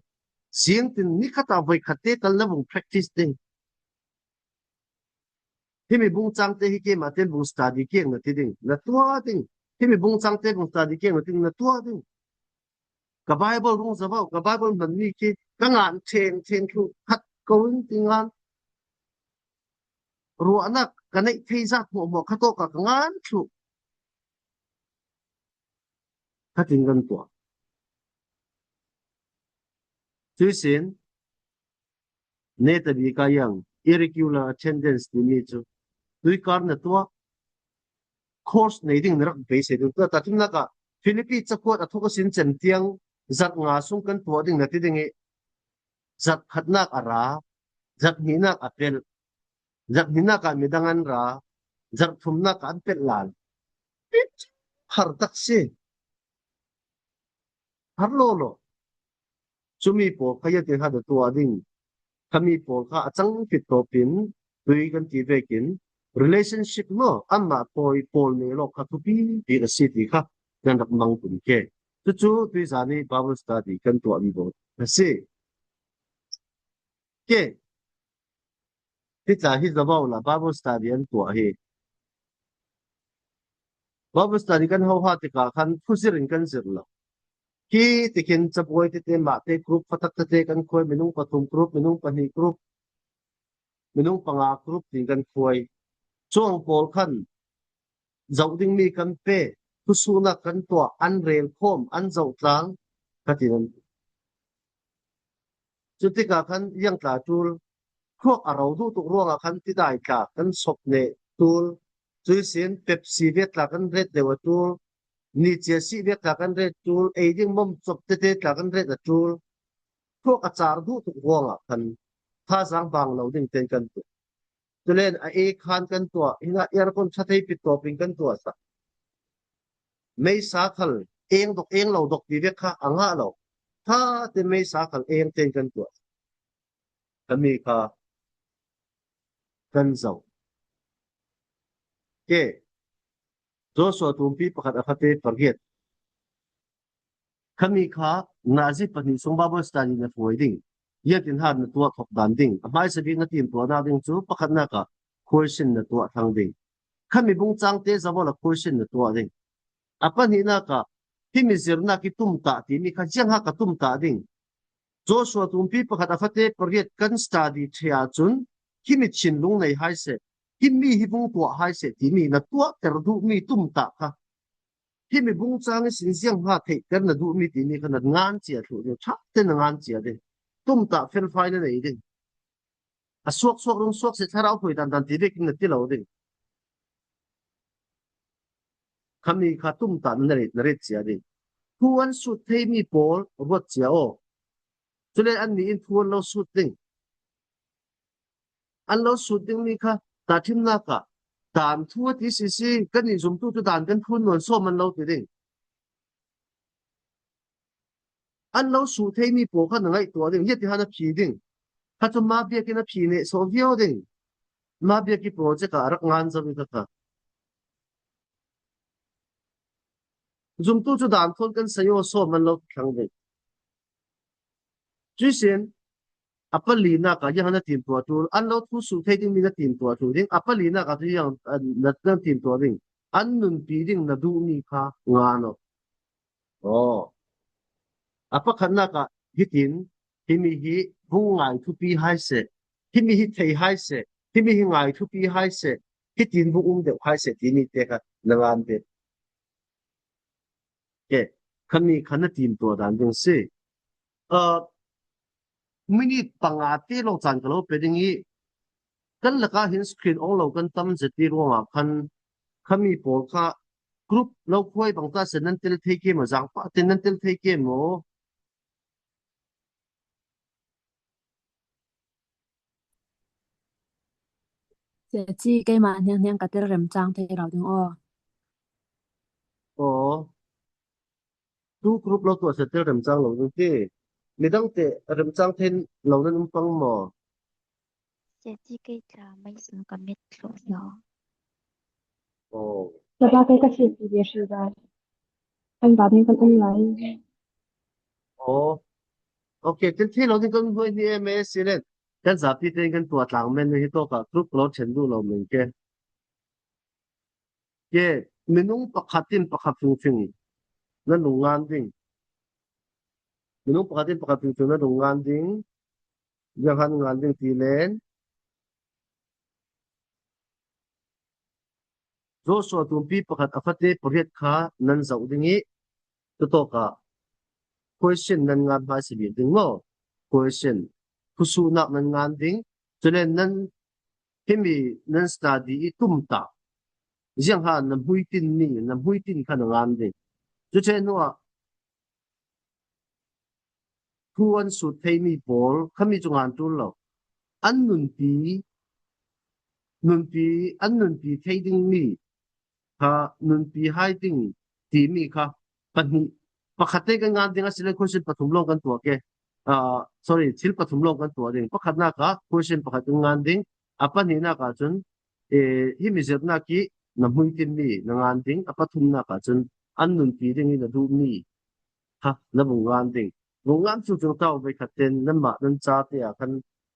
Ziang tin ni khata voi khat te kal na vung practice ding. Hi mi bung chang te hi keima ten bung study keng na ti ding. Na tuah ding. Hi mi bung chang te bung study keng na ti ding. Na tuah ding. Ka Bible rung zavau, ka Bible man mi ki, ka ngan theng theng thu, khat ko in ti ngan. Ruahna, ka nei thei zat mo mo, khat to ka, ka ngan thu. Khat in kan tuah. Tui sin, ne ta bi ka yang, irregular attendance ti mi chu. Tui kar na tuah, course nei ding na rak beisei ding. Tua ta thim na ka, Philippi chakhuat a thok a sin chen tiang, zat nga sung kan tuah ding na ti ding i, zat khat nak a ra, zat hni nak a pel, zat hni nak a midang an ra, zat thum nak a an pel lan. Har tak si. Har lo lo. Chumi po kha ya ti ha da tua ding. Khami po kha a chang fit to pin, tui kan ti vekin, relationship maw, ama poi pawl nei lawk kha thupi bik a si ti kha kan rak mang tum ke. Chu chu tuizan hi Bible study kan tuah mi bo a si. Ke, ti tla hi zavau la Bible study an tuah hi. Bible study kan ho ha tika khan thu zirin kan zir lo. Khi tikin chabuai te te, mah te group, fatak te te kan khuai, minung pathum group, minung pahni group, minung panga group tin kan khuai. Chuong pawl khan zauh ding mi kan pe, thusuhna kan tuah, an rel khawm, an zauh tlang, ka ti nan. Chu tika khan iang tla tul, thuak a ro duh tuk ruanga khan tidai tla kan sop ne tul, chu sin Pepsi ve tla kan ret deu a tul, ni chia si ve tla kan ret tul, ei ding mawm chawp te te tla kan ret a tul, thuak a char duh tuk ruanga khan tha zang bang lo ding ten kan tuah. Chulen a e khan kan tuah, hina aircon ṭha thei pit tawpin kan tuah sa. Meisa khal eng dawk, eng lo dawk ti vek kha a ngah lo. Tha te meisa khal eng ten kan tuah sa. Khami kha kan zauh. Ke, Joshua tumpi pakhat a fate pariet. Khami kha nazi pahni sung Bible study na thuai ding. Iat in hat na tuah thawk dan ding. A hmaisa bik na tim tuah na ding chu pakhatna ka question na tuah thlang ding. Khami bung chang te zavau la question na tuah ding. A pahnina ka, hi mi zirna ki tum ta ti mi kha ziang ha ka tum ta ding. Joshua tumpi pakhat a fate pariet kan study thia chun, hi mi chin lung nei hai se, hi mi hi bung tuah hai se ti mi na tuah ter duh mi tum ta kha. Hi mi bung chang sin ziang ha thei ter na duh mi ti mi kha na ngan chia thu ding, ṭha te na ngan chia ding. Tum ta fel fai na nei ding. A suak suak rung suak se thlarau thuai dan dan ti vekin na ti lo ding. Khami kha tum ta na ret, na ret chia ding. Thu an sut thei mi pawl ruat chia aw. Chule an ni in thu an lo sut ding. An lo sut ding mi kha, ta thimna ka, dan thu a ti si si, kan ni zumtu chu dan kan phun nawn sawm an lo ti ding. An lo sut thei mi pawl kha na ngaihtuah ding, iat ti han a phi ding. Kha chu ma biak in a phi ne so viau ding. Ma biak ki project a rak ngan zo mi kha kha. Zumtu chu dan thawn kan sayo sawm an lo thlang ding. Chu sin, a palina ka iang na tim tuah tul, an lo thu sut thei ding mi na tim tuah tul ding, a palina ka chu iang, ah, na, na tim tuah ding. An nunpi ding na duh mi kha ngan aw. Aw. A pakhatna ka hi tin, hi mi hi hung ngai thupi hai se, hi mi hi thei hai se, hi mi hi ngai thupi hai se, hi tin hung um deuh hai se, ti mi te kha na ngan pek. Ke, khami kha na tim tuah dan ding si. Ah, minute panga te lo chan ka lo pe ding i, kan laka hin screen on lo kan tam zet ti ruanga khan, khami pawl kha group lo khuai bang ta se nan tel thei ke maw, zang pa te nan tel thei ke maw. Che chi keima hniang hniang ka tel remchang thei lo ding aw. Aw. Tu group lo tuah se tel remchang lo ding ti. Midang te remchang thei lo nan um pang maw. Che chi kei tla mai sa ka met lo lo. Aw. Tla ba kei ka si ti de si ba. An ba min kan um lai. Aw. Okay, tel thei lo ding kan hoi ni em e si len. Kan zapi te kan tuah tlang men hi to ka group lo chen du lo men ke. Ke, minung pakhat in pakhat fing fing na lung ngan ding. Minung pakhat in pakhat fing fing na lung ngan ding. Iang han ngan ding ti len. Joshua tumpi pakhat a fate pariet kha nan zauh ding i. Chu tawka question nan ngan hmaisa bik ding maw. Question. Thusuhnak nan ngan ding. Chule nan hi mi nan study i tum ta. Ziang ha na hmui tin mi, na hmui tin kha na ngan ding. Chu chen hnuah thu an sut thei mi pawl, khami chu ngan tul lo. An nunpi, nunpi, an nunpi thei ding mi kha, nunpi hai ding ti mi kha, pahni, pakhat te kan ngan ding a si le question pathum lo kan tuah ke. Ah, sorry, thil pathum lo kan tuah ding. Pakhatna ka question pakhat kan ngan ding. A pahnina ka chun E, hi mi zirna khi na hmui tin mi na ngan ding, a pathumna kha chun an nun pi ding i na duh mi kha na vung ngan ding. Vung ngan chu chung tau ve khat ten nan ma nan cha te a khan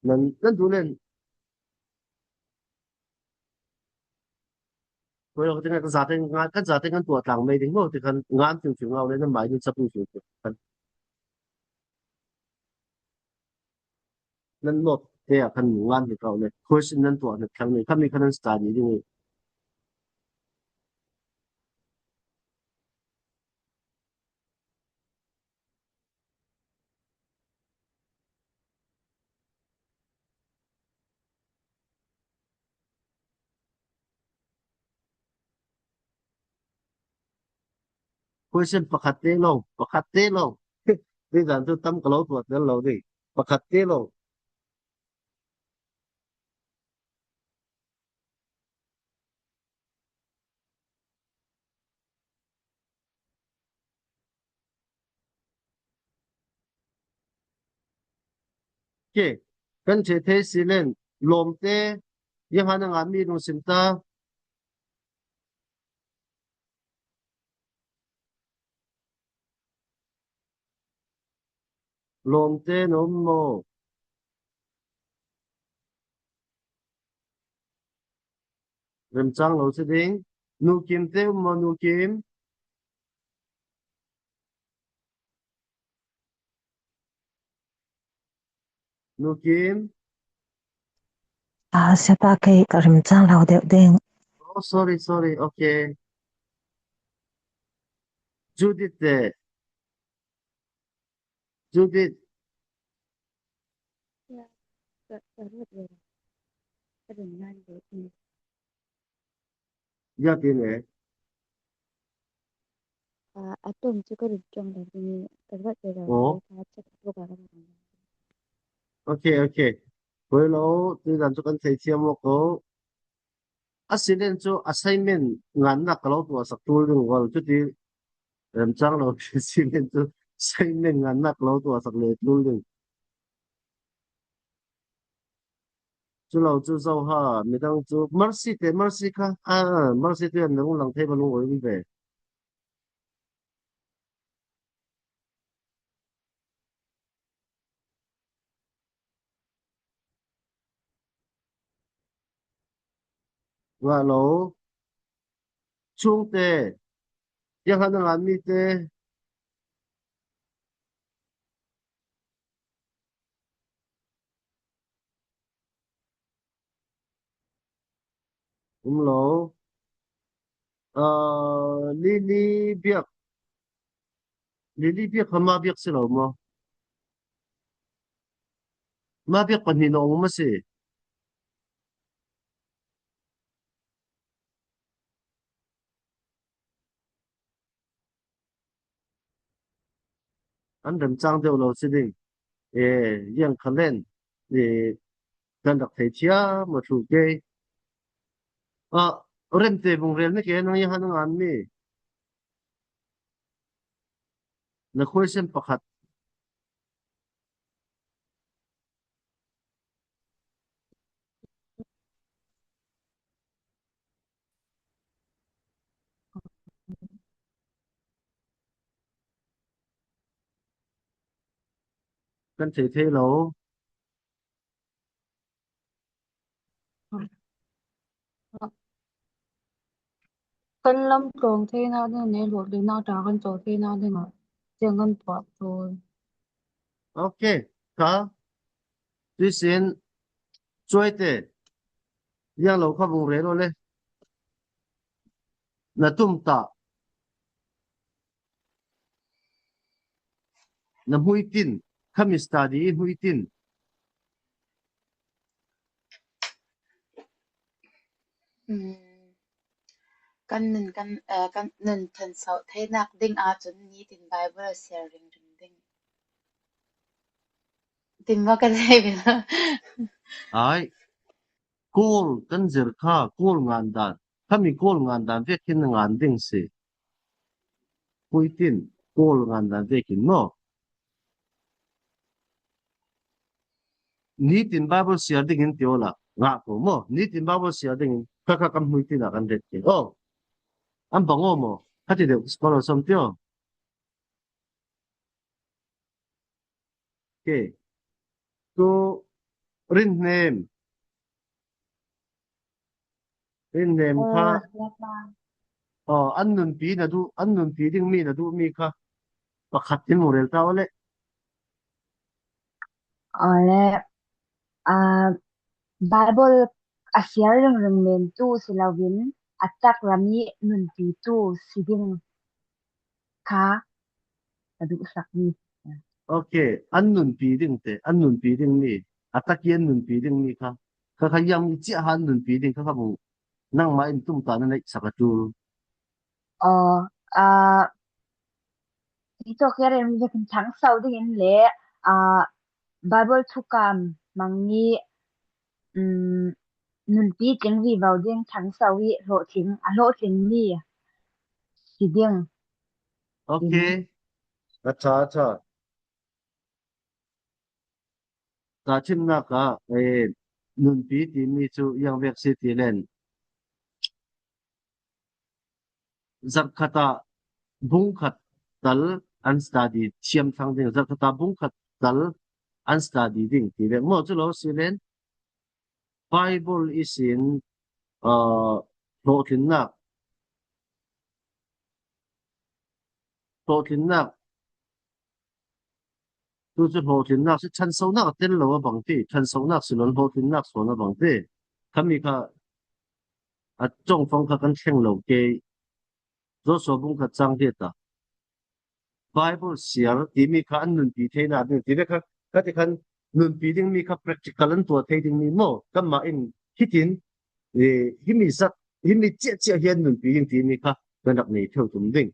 nan, nan duh len. Koi lo ka ting ka za te ngan, ka za te ngan tuah tlang mai ding maw, ti khan ngan chung chung ngau le nan mai ding cha pung chung chung khan. Nan note te a khan ngan ni kau le. Question nan tuah na thlang ni, khami khan nan study ding. Question pakhat te lo, pakhat te lo. Ti dan chu tam ka lo tuah tel lo ding. Pakhat te lo. Ke, kan che thei si len, lawm te, ieng hang a mi lungsim ta. Lawm te an um maw? Remchang lo si ding. Nu Kim te um maw, Nu Kim? Nu Kim? A, Sia Pa, kei ka remchang lo deu ding. Oh, sorry, sorry. Okay. Judith te. Judith. Ya ti ne. A, a tum chu ka ring chang lo ni, ka vat ve lo. Oh. Ka chat tu ka ring. Okay, okay. Koi lo, ti dan chu kan thei thiam maw ko. A si len chu assignment nganna ka lo tuah sak tul ding wal chu ti. Remchang lo, si len chu assignment nganna ka lo tuah sak le tul ding. Chu lo chu zo ha, midang chu Mercy te, Mercy kha, a, Mercy te an lung lang thei ba lung oi ve. Nga lo. Chung te. Ieng hang a ngan mi te. Um lo. A, Lily Biak. Lily Biak kha ma biak si lo maw? Ma biak pahni naw um a si. An remchang deu lo si ding. E, ieng kha len. E, kan rak thei thiam a thu ke. A, Remte Vungrel ni ke, nang ieng hang a ngan mi? Na question pakhat. Kan thei thei lo. Kan lam tlawng theina ding, nei lut lina ta kan chaw theina ding a, chiang kan puak tul. Okay, ka. Tuisin, Chuoite. Ieng lo kha Vungrel lo le. Na tum ta. Na hmui tin, khami study i hmui tin. Hmm. Kan nun, kan, eh, kan nun thawn so thei nak ding a chun nitin Bible a siar ring ring ding. Tin ma ka thei bil. Ai. Kawl kan zir kha, Kawl ngan dan. Khami Kawl ngan dan vekin ngan ding si. Hmui tin, Kawl ngan dan vekin maw. Nitin Bible siar dingin ti aw la, ngak ko maw. Nitin Bible siar dingin. Kha kha kan hmu ti na kan ret ke. Oh. An bang o maw. Kha ti deu scholar som tio. Ke. Tu rinhnem. Rinhnem kha. Oh, an nunpi na duh, an nunpi ding mi na duh mi kha. Pakhat in hmu rel ta u le. Aw le, a, Bible a siar ring ring men tu si lovin, a tak rami nunpi tu si ding kha a duh sak ni. Ok, an nunpi ding te, an nunpi ding mi, a tak hi an nunpi ding mi kha. Kha kha ieng mi chie han nunpi ding kha kha bu. Nangma in tum ta na nei sak a tu. Aw, a, hi to kher em le kan thang sau ding in le, a, Bible thu kam mang ni, um, nunpi tling vi vau ding thang sau i hlo tling, a hlo tling ni si ding. Ok. A tha, a tha. Ka thimna ka, eh, nunpi ti mi chu ieng vek si ti len. Zarhkhata bung khat tal an study thiam thlang ding. Zarhkhata bung khat tal an study ding ti vek maw chu lo si len. Bible i sin, ah, hlawhtlinna. Hlawhtlinna. Tu chu hlawhtlinna si ṭhansona tel lo a bang ti, ṭhansona si lo hlawhtlinna suona bang ti. Khami kha a chawng fang kha kan thleng lo ke. Joshua bung khat chang hriet a. Bible siar ti mi kha an nunpi theina ding ti le kha, ka ti khan nunpi ding mi kha practical an tuah thei ding mi maw. Kama in hitin, eh, hi mi zat, hi mi chie chie hian nunpi ding ti mi kha kan rak nei theu tum ding.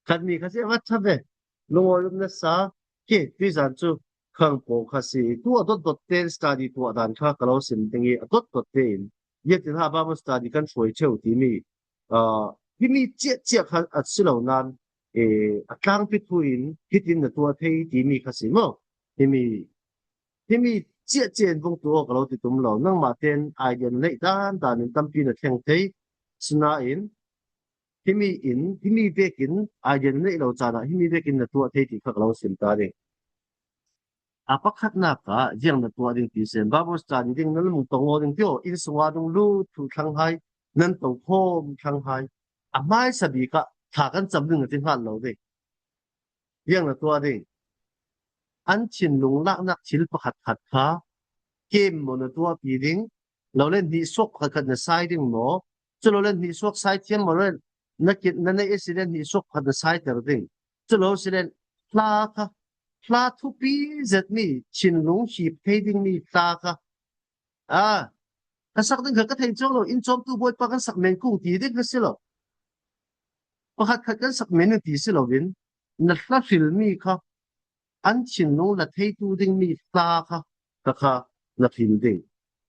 Khat mi kha si a va tha ve. Lungawi um nasa, ke, tui zan chu khang po kha si. Tu a dot dot ten study tuah dan kha ka lo sim ding i a dot dot te in. Ia tin ha Bible study kan hruai theu ti mi. Ah, hi mi chie chie kha a si lo nan, eh, a tlangpi thu in, hitin na tuah thei ti mi kha si maw. Hi mi, hi mi chie chie in vung tuah ka lo ti tum lo. Nangma ten idea nei dan dan in tampi na thleng thei. Sina in, hi mi in, hi mi vekin, idea nei lo chana, hi mi vekin na tuah thei ti kha ka lo sim ta ding. A pakhatna ka, ieng na tuah ding ti sen, Bible study ding nan mung tong lo ding tio, in sunga dung lut thu thlang hai, nan to khawm thlang hai. A hmai sabi ka, thla kan cham ding na ti nghal lo ding. Ieng na tuah ding. An thinlung lakna thil pakhat khat kha, kem maw na tuah pi ding, lo len hnih suok pakhat khat na sai ding maw, chu lo len hnih suok sai thiam maw lo len, na kit na nei e si len hnih suok pakhat na sai ter ding. Chu lo si len hla kha, hla thupi zet mi, thinlung hip thei ding mi hla kha. A, ka sak ding kha ka thei chuong lo, in chawmtu buoi pa kan sak men kung ti ding ka si lo. Pakhat khat kan sak men ti si lovin, na hla hril mi kha, an thinlung la theitu ding mi hla kha, ka kha na hril ding.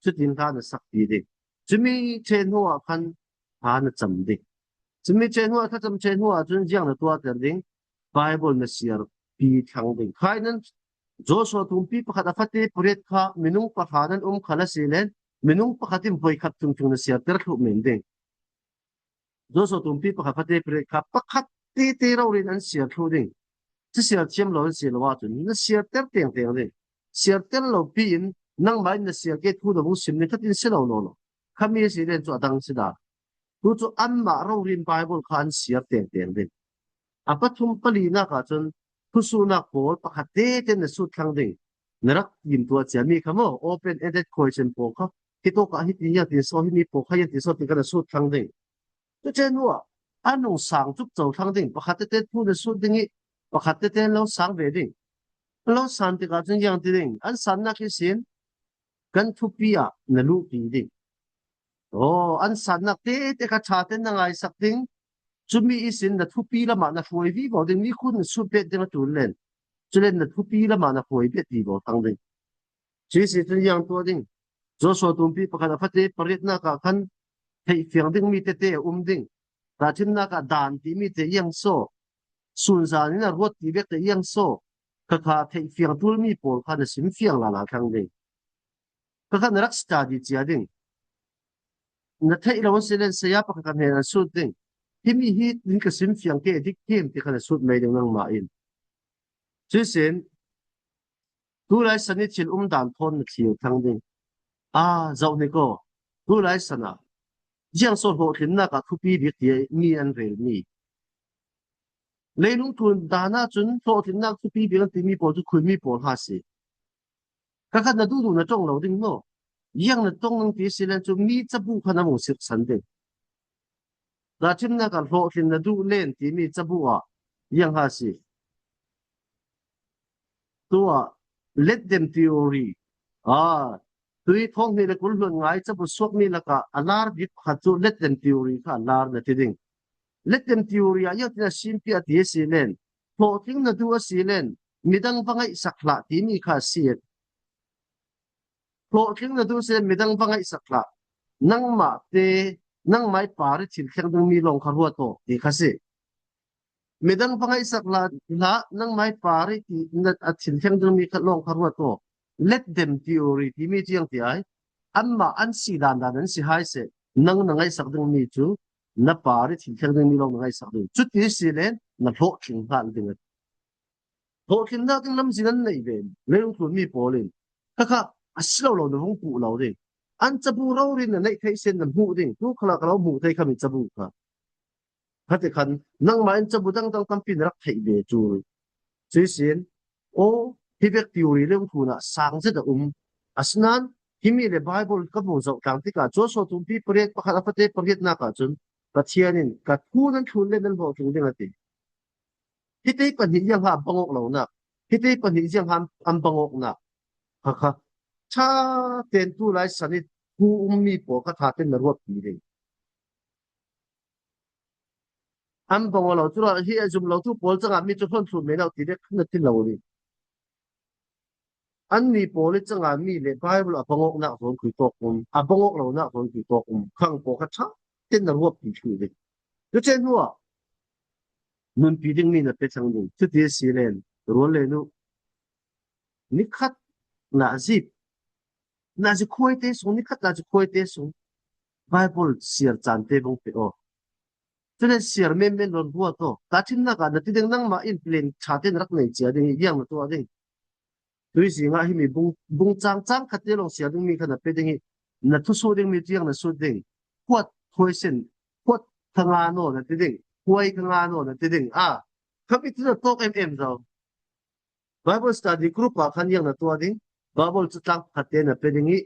Chutin hla na sak ti ding. Chumi chen hnuah khan hla na cham ding. Chumi chen hnuah, hla cham chen hnuah chun ieng na tuah ter ding. Bible na siar pi thlang ding. Khai nan Joshua tumpi pakhat a fate pariet kha minung pahra nan um kha la si len, minung pakhat in voi khat chung chung na siar ter thluh men ding. Joshua tumpi pakhat fate pariet kha pakhat te te raurin an siar thluh ding. Chu siar thiam lo an siar lo a chun na siar ter teng teng ding. Siar ter lo pi in nangma in na siar ke thu na vung sim ni khat in si lo lo lo. Khami si len chu a dang si da. Tu chu anmah raurin Bible kha an siar teng teng ding. A pathum palina ka chun thusuokna pawl pakhat te te na sut thlang ding. Na rak tim tuah chiah mi kha maw, open ended question pawl kha. Hi tawka hi ti hian ti saw, hi mi pawl kha hian ti saw ti kha na sut thlang ding. Chu chen hnuah a nung sang chuk chau thlang ding. Pakhat te te thu na sut ding i, pakhat te te lo sang ve ding. Lo san tikah chun ieng ti ding. An sanna khi sin kan thupi ah na luh pi ding. Aw, an sanna te te kha ṭha te na ngaisak ding. Chumi i sin na thupi lamah na hruai vivo ding, mi khun na sut bet ding a tul len. Chu len na thupi lamah na hruai bet vivo thlang ding. Chu si chun ieng tuah ding. Joshua tumpi pakhat a fate parietna ka khan theih fiang ding mi te te um ding. Ka thimna ka dan ti mi te ieng saw. Sun zanin a ruat ti vek te ieng saw. Ka kha theih fiang tul mi pawl kha na sim fiang la la thlang ding. Ka kha na rak study chiah ding. na theih lo an si len, saya pakhat ka hnen an sut ding. Hi mi hi in ka sim fiang ke dik him ti khan a sut mai ding nangma in. Chu sin, tulai sani thil um dan thawn na thliu thlang ding. A, zau ni ko. Tulai sana. Ziang so hlawhtlinna ka thupi dik ti mi an rel mi. Leilung tun dana chun hlawhtlinna thupi dik an ti mi pawl chu khui mi pawl ha si. Ka khat na du du na tong lo ding no. Yang na tong nang ti si len chu mi chabu khan a mung sir san ding. Ka thimna ka hlawhtlinna du len ti mi chabu a. Yang ha si. Tua, let them theory. A, tui thawng hni le kul hluan ngai chabu suak mi laka a lar dik khat chu let them theory kha a lar na ti ding. Let them theory a yang tina simpi a ti a si len. Hlawhtling na du a si len. Midang va ngaihsak hlah ti mi kha a si. Hlawhtling na du se midang va ngaihsak hlah. Nangma te, nangmai pari thil thleng ding mi long kha ruat aw, ti kha si. Midang va ngaihsak hlah, hlah, nangmai pari ti na a thil thleng ding mi kha long kha ruat aw. Let them theory, ti mi chiang ti ai. Anma an si dan dan an si hai se. Nang na ngaihsak ding mi chu, na pari thil thleng ding mi long na ngaihsak ding. Chu ti si len, na hlawhtling hlah ding a. Hlawhtlinna ding lam zin an nei ve, leilung tun mi pawlin. Kha kha, a si lo lo na vung pu lo ding. An chabu ro rin na nei thei sen na hmu ding. Tu khala ka lo hmu thei kha mi chabu kha. Kha ti khan, nangma in chabu dang dang tampi na rak thei ve chu. Chu sin, o, hi vek theory leilung tuna sang zet a um. Asnan, hi mi le Bible ka bu zau tlang tika, chu so tum pi pariat pakhat a fate pariat na ka chun. Pathianin, ka thu nan thlun le nan hlawhtling ding a ti. Hi te pahni yang ha bangok lo na. Hi te pahni yang ha an bangok na. Kha kha. Tha ten tulai sani thu um mi pawl kha tha ten na ruat pi ding. An bangok lo chu la hi a zum lo tu pawl changa mi chu hlon thlun mai lo ti dek na ti lo ni. An ni pawl i changa mi le Bible a bangok na hon khui tawk um, a bangok lo na hon khui tawk um, khang pawl kha tha ten na ruat pi chu ding. Chu chen hua. Nun pi ding mi na pe thlang ding. Chu ti si len, rual le nu. Ni khat na zip. Na zi khuai te sung, ni khat na zi khuai te sung. Bible siar chan te vong pe o. Chu le siar mem mem lon ruat o. Ta thim na ka na ti ding nangma in plan tha ten rak nei chia ding, yang na tua ding. Tui zinga hi mi bung, bung chang chang khat te long siar ding mi kha na pe ding hi. Na thu su ding mi tiang na su ding. Huat khuai sen. Huat kha nga no na ti ding. Huai kha nga no na ti ding. A. Kha mi tu na tok em em zau. Bible study group a khan yang na tua ding. Bible chu tlang khat te na pe ding hi.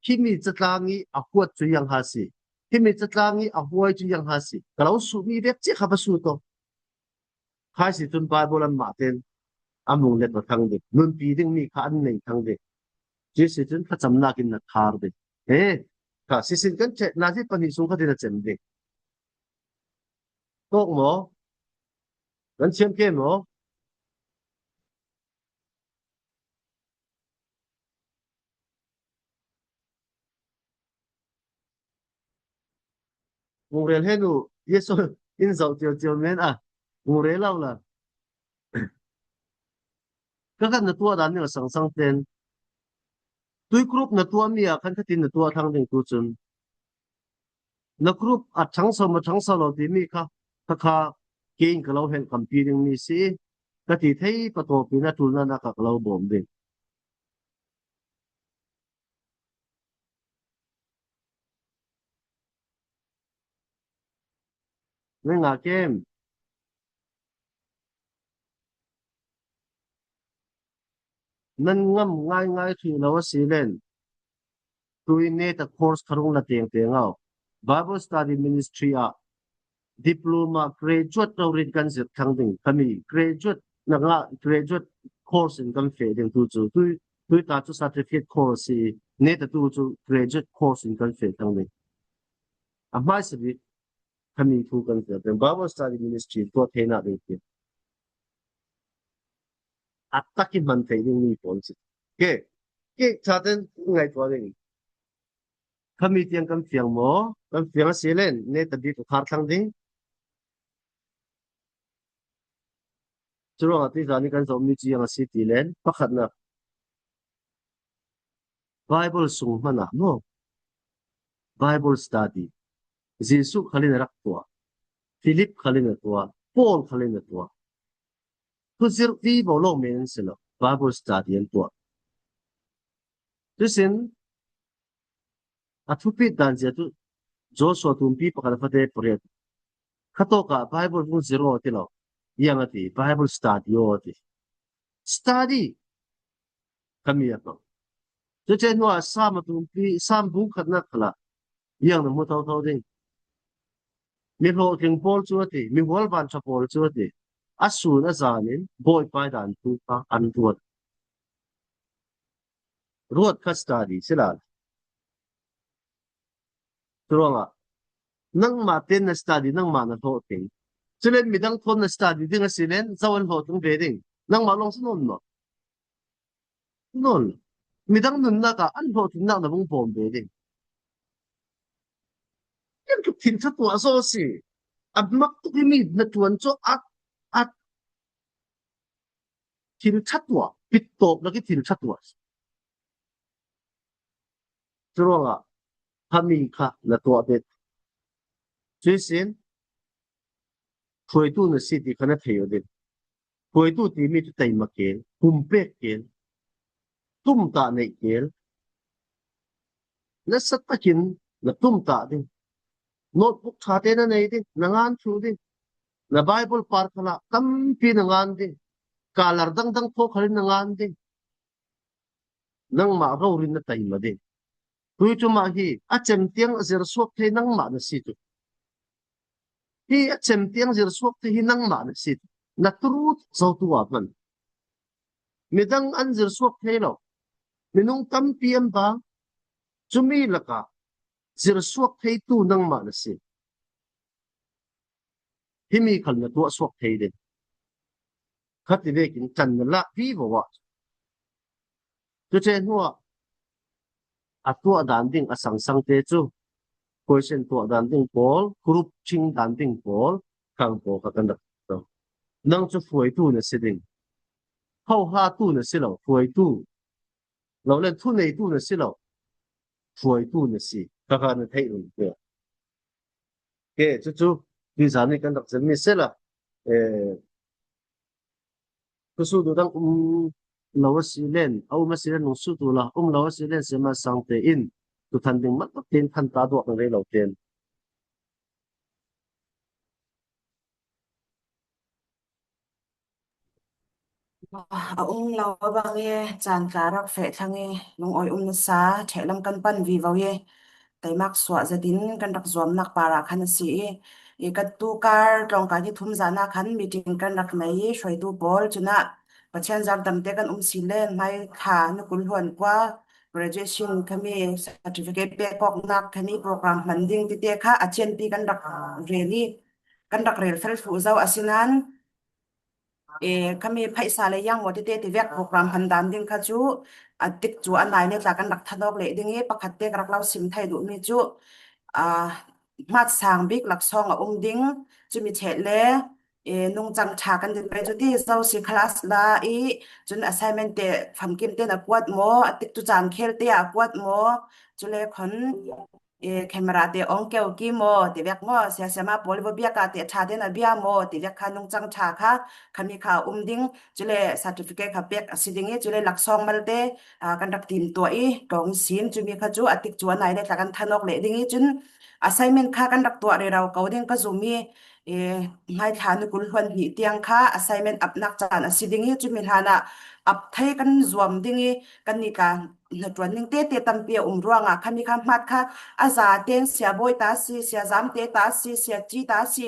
Hi mi chu tlang hi a huat chu yang ha si. Hi mi chu tlang hi a huai chu yang ha si. Ka lo su mi vek chi kha ba su to. Khai si chun Bible an ma ten. A mung let ma thang ding. Nun pi ding mi kha an nei thang ding. Chi si chun kha cham nakin na thar ding. He. Kha si sin kan che na si pani sung kha ding na chem ding. Tok mo. Kan chem ke mo. Ngungrel henu, Yesu in zau tiau tiau men a. Ngungrel lau la. Ka kan na tua dan ni la sang sang ten. Tui group na tua mi a kan ka tin na tua thang ding tu chun. Na group a thang sau ma thang sau lo ti mi kha, kha kha, ke in ka lo hen kam pi ding mi si, ka ti thei pa to pi na tul na na ka ka lo bom ding. Ngai nga kem. Nan ngam ngai ngai khi lo a si len. Tui neta course kha rung la teng teng au. Bible study ministry a diploma graduate lo rin kan zir thang ding. Kami graduate na nga graduate course in kan fe ding tu chu. Tui, tui ta chu certificate course si neta tu chu graduate course in kan fe thang ding. A hmai sa bi kami thu kan fe ding. Bible study ministry tua thei na ding ti. A taki man thei ding mi pon si. Ke, ke, chaten ngai tua ding. Kami tiang kan fiang mo, kan fiang a si len, neta bi ka khar thang ding. Churong a ti zani kan zo mi chiang a si ti len, pakhat na. Bible sung hmana mo. Bible study. Jesu khalin a rak tuah. Philip khalin a tuah. Paul khalin a tuah. Thu zir vivo lo men an si lo. Bible study an tuah. Chuleiin a thupui dan zia chu Joshua tumpi pakhat a fate pariet. Kha tawka Bible hung zir ro ti lo. Ieng a ti, Bible study aw a ti. Study. Khami a tawk. Chuleiin hnuoia Sam a tumpi, Sam bung khatna kha la. Ieng na hmu tho tho ding. Mi hlawhtling pawl chu a ti, mi hualvan ṭha pawl chu a ti. A sun a zanin, Bawipa dan thu kha an ruat. Ruat kha study si la. Churuanga, nangma ten na study, nangma na hlawhtling. Chuleiin midang thawn na study ding a si len, zo an hlawhtling ve ding. Nangma lawng si naw ni maw. Naw ni. Midang nunna kha an hlawhtling nak na vung bawm ve ding. Ieng ka thil ṭha tuah zo si. A mak tu mi na tuan chu a, a thil ṭha tuah, pit tawp laki thil ṭha tuah. Churuanga, khami kha na tuah bet. Chuleiin, hruoitu na si ti kha na thei aw ding. Hruoitu ti mi chu taima kei, pumpek kei, tum ta nei kei. Nasa takin na tum ta ding. Notebook ṭha te na nei ding, na ngan thu ding. Na Bible par kha la tampi na ngan ding. Colour dang dang thaw khalin na ngan ding. Nangma rorina taima ding. Tuiṭuma hi a chem tieng zir suok thei nangma na si chu. Hi a chem tieng zir suok thei hi nangma na si chu. Na truth zo tu a hman. Midang an zir suok thei lo. Minung tampi an bang. Chumi laka zir suok thei tu nangma na si. Hi mi kha la tuah suok thei ding. Kha ti vekin ṭan na lak vivo a. Chuleiin hnuoia a tuah dan ding a sang sang te chu. Question tuah dan ding pawl, group ching dan ding pawl, khang pawl kha kan rak. Nang chu hruoitu na si ding. Ho ha tu na si lo, hruoitu. Lo len thuneitu na si lo. Hruoitu na si. Kha kha na thei um te. Ke, chu chu, tui zani kan rak zir mi se la. Eh, thusuok dang um lo a si len, a um a si len nung su tu la, um lo a si len sema sang te in, tu than ding mat tin than ta duak rei lo ten. A um lo a bang e, chan tla rak fe thlang e, lungawi um nasa, thehlam kan pan vivo e. Taimak suah zetin kan rak zuamnak para khan a si e. I ka tu kar tlawngkai ni thum zana khan meeting kan rak nei e, hruoitu pawl chuna Pathian zar dam te kan um si len, hmai thla ni kul hluan kua graduation khami certificate pek kawknak khami program hman ding ti te kha a chianpi kan rak rel e. Kan rak rel fel thlu zo a si nan, e, khami phaisa le ieng maw ti te ti vek program hman dan ding kha chu a tik chu a nai le tla kan rak tha nawk leh ding e, pakhat te ka rak lo sim thei duh mi chu, a, hmatsang bik laksawng a um ding, chumi chhe le, e, nungchang ṭha kan din pei chu ti zo si class la i, chun assignment te famkim te na kuat maw, a tik chu chan khel te a kuat maw, chule khon, e, camera te awng keu ki maw, ti vek maw, sia sia ma pawl va biak a te ṭha te na bia maw, ti vek kha nungchang ṭha kha, khami kha um ding, chule certificate kha pek a si ding e, chule laksawng mal te, a, kan rak tim tuah i, tlawng sin, chumi kha chu a tik chu a nai le tla kan tha nawk leh ding e, chun assignment kha kan rak tuah rero ko ding ka zum e, e, hmai thla ni kul hluan hni tiang kha assignment apnak chan a si ding e, chumi hlana ap thei kan zuam ding e, kan ni ka hnaṭuan ning te te tampi a um ruanga khami kha hmat kha a za ten sia bawi ta si, sia zam te ta si, sia chi ta si,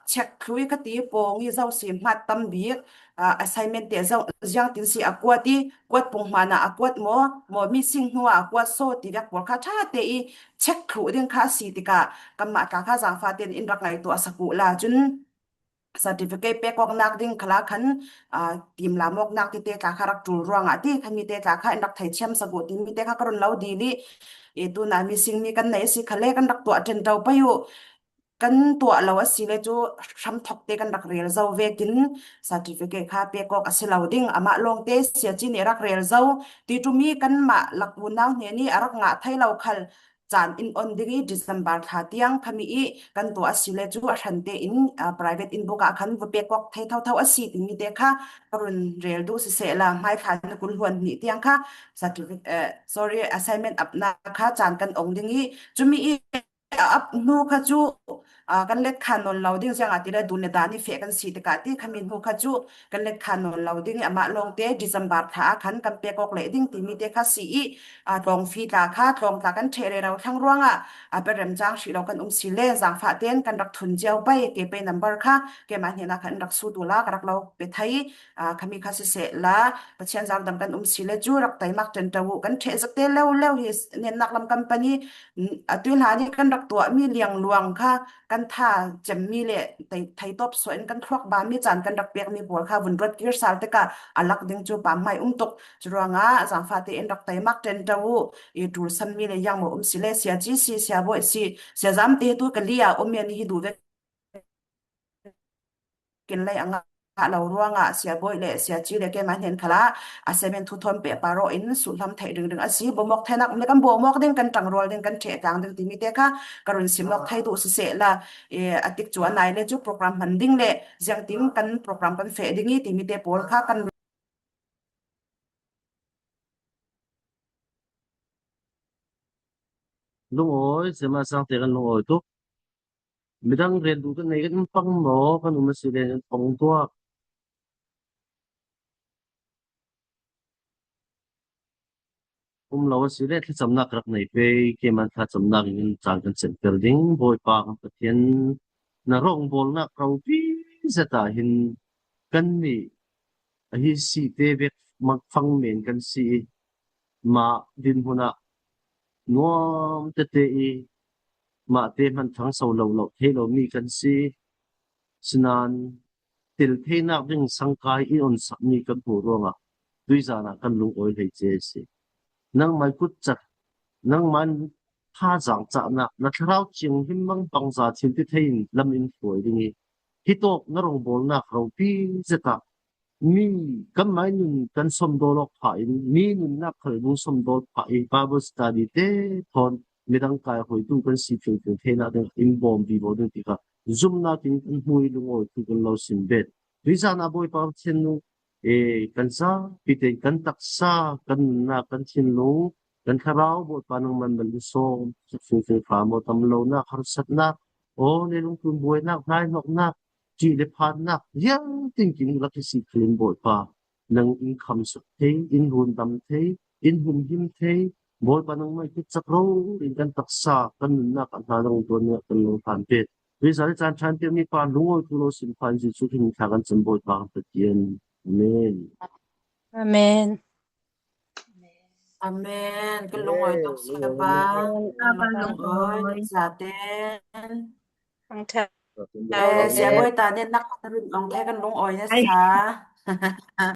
check thlui ka ti pawng i zo si hmat tam bik, a, assignment te zo ziang tin si a kuat i, kuat pung hmana a kuat maw, maw missing hnua a kuat saw ti vek pawl kha ṭha te i check thlu ding kha si tika, kanmah tla kha zangfa ten in rak ngaituah sak u la chun certificate pek kawknak ding kha la khan, a, tim la mawknak ti te tla kha rak tul ruanga ti khami te tla kha in rak thei thiam sak u ti mi te kha ka run lo dil i, e, tuna missing mi kan nei si kha le kan rak tuah ṭen tau pei u. Kan tuah lo a si le chu hram thawk te kan rak rel zo vekin certificate kha pek kawk a si lo ding, amah lawng te sia chi ni rak rel zo ti ṭum i kanmah lak unau hne ni a rak ngah thei lo khal chan in on ding i December thla tiang khami i kan tuok a si le chu a hran te in, a, private in bawk a khan va pek kawk thei tho tho a si ti mi te kha ka run rel duh si seh la, hmai thla ni kul hluan hni tiang kha certificate, eh, sorry, assignment apna kha chan kan ong ding i chu mi i a ap hnu kha chu, a, kan let kha nawn lo ding, ziang a ti le dun le dan i fe kan si te ka ti khami hnu kha chu kan let kha nawn lo ding i ama lawng te December thla a khan kan pek kawk leh ding ti mi te kha si i, a, tlawng fee tla kha, tlawng tla kan ṭhe rei ro thlang ruang a, a, pe remchang hrih lo kan um si le, zangfa ten kan rak thun chiau pei, ke pei number kha keima hnena khan rak sut u la ka rak lo pe thei, a, khami kha si seh la, Pathian zar dam kan um si le chu rak taimak ṭan tau kan ṭhe zak te lo lo hi, nennak lam company, mm, a tui hla ni kan rak tuok mi liang luang kha kan tha chem mi le thei, thei tawp suo in kan thluak ba mi chan kan rak pek mi pawl kha vun ruat kir sal te ka a lak ding chu pam mai um tuk. Chu ruang a zangfa te in rak taimak ṭan tau i tul sam mi le yang mo um si le sia chi si, sia boi si, sia zam te tu ka lia um mi a ni hi du ve kin lei anga lo ruang a sia boi le sia chi le keima hnen khala assignment thu thawm pe paro in su hlam thei ring ring a si, bo mawk thei nak le kan bo mawk ding, kan tang rual ding, kan ṭhe tang ding ti mi te kha ka run sim lawk thei duh si seh la, e, a tik chu a nai le chu program hman ding le ziang tin kan program kan fe ding i ti mi te pawl kha kan lungawi, sema sang te kan lungawi tuk. Midang rel du kan nei kan pang maw, kan um a si le kan pang tuak. Um lo a si le thlachamna ka rak nei pei, keiman thlachamna in chan kan chen per ding, Bawipa kan Pathian na rawngbawlna ropi zeta hin kan ni a hi si te vek mak fang men kan si i, ma dinhmuna nuam te te i, ma te hman thang so lo lo thei lo mi kan si. Sinan, til thei nak ding sangkai i on sak mi kan hmu ruang a, tuizan a kan lungawi hlei che si. Nangmai kut chak, nangman tha zang chak na, na thlarau chieng him mang bang za thil ti thei in lam in hruai ding i. Hi tawk na rawngbawlna ropi zeta mi kan mai nun kan sawm dawl awk pha in, mi nunna khalbung sawm dawl pha i, Bible study te thawn midang kai hoi tu kan si fiu fiu theina ding in bawm bi bo ding ti kha zumna tin kan hmui lungawi thu kan lo sim bet. Tuizan a Bawipa Pathian nu, e, kan sa pi te kan taksa, kan nunna, kan thinlung, kan thlarau Bawipa nangman mal sawm fiu fiu hram aw, tam lo na, harsatna, aw, le lungtun buainak, hnaihnawknak, ṭih le phatnak, riang tin kin lak i si khalin Bawipa, nang in kham sak thei, in run dam thei, in humhim thei, Bawipa nangmai kut chak ro, in kan taksa, kan nunna, kan hna nang tuan nia kan lo hlan pet. Tuizan i chan ṭhan te mi pa lungawi thu lo sim phan Jesu hming thla kan chan Bawipa kan Pathian. Amen. Amen. Amen. Kan lungawi tuk sia pa. Amen. Kan lungawi tuk sia ten. Ang tha. Eh, sia Bawi ta nen nak ta rin ong thei kan lungawi na sa.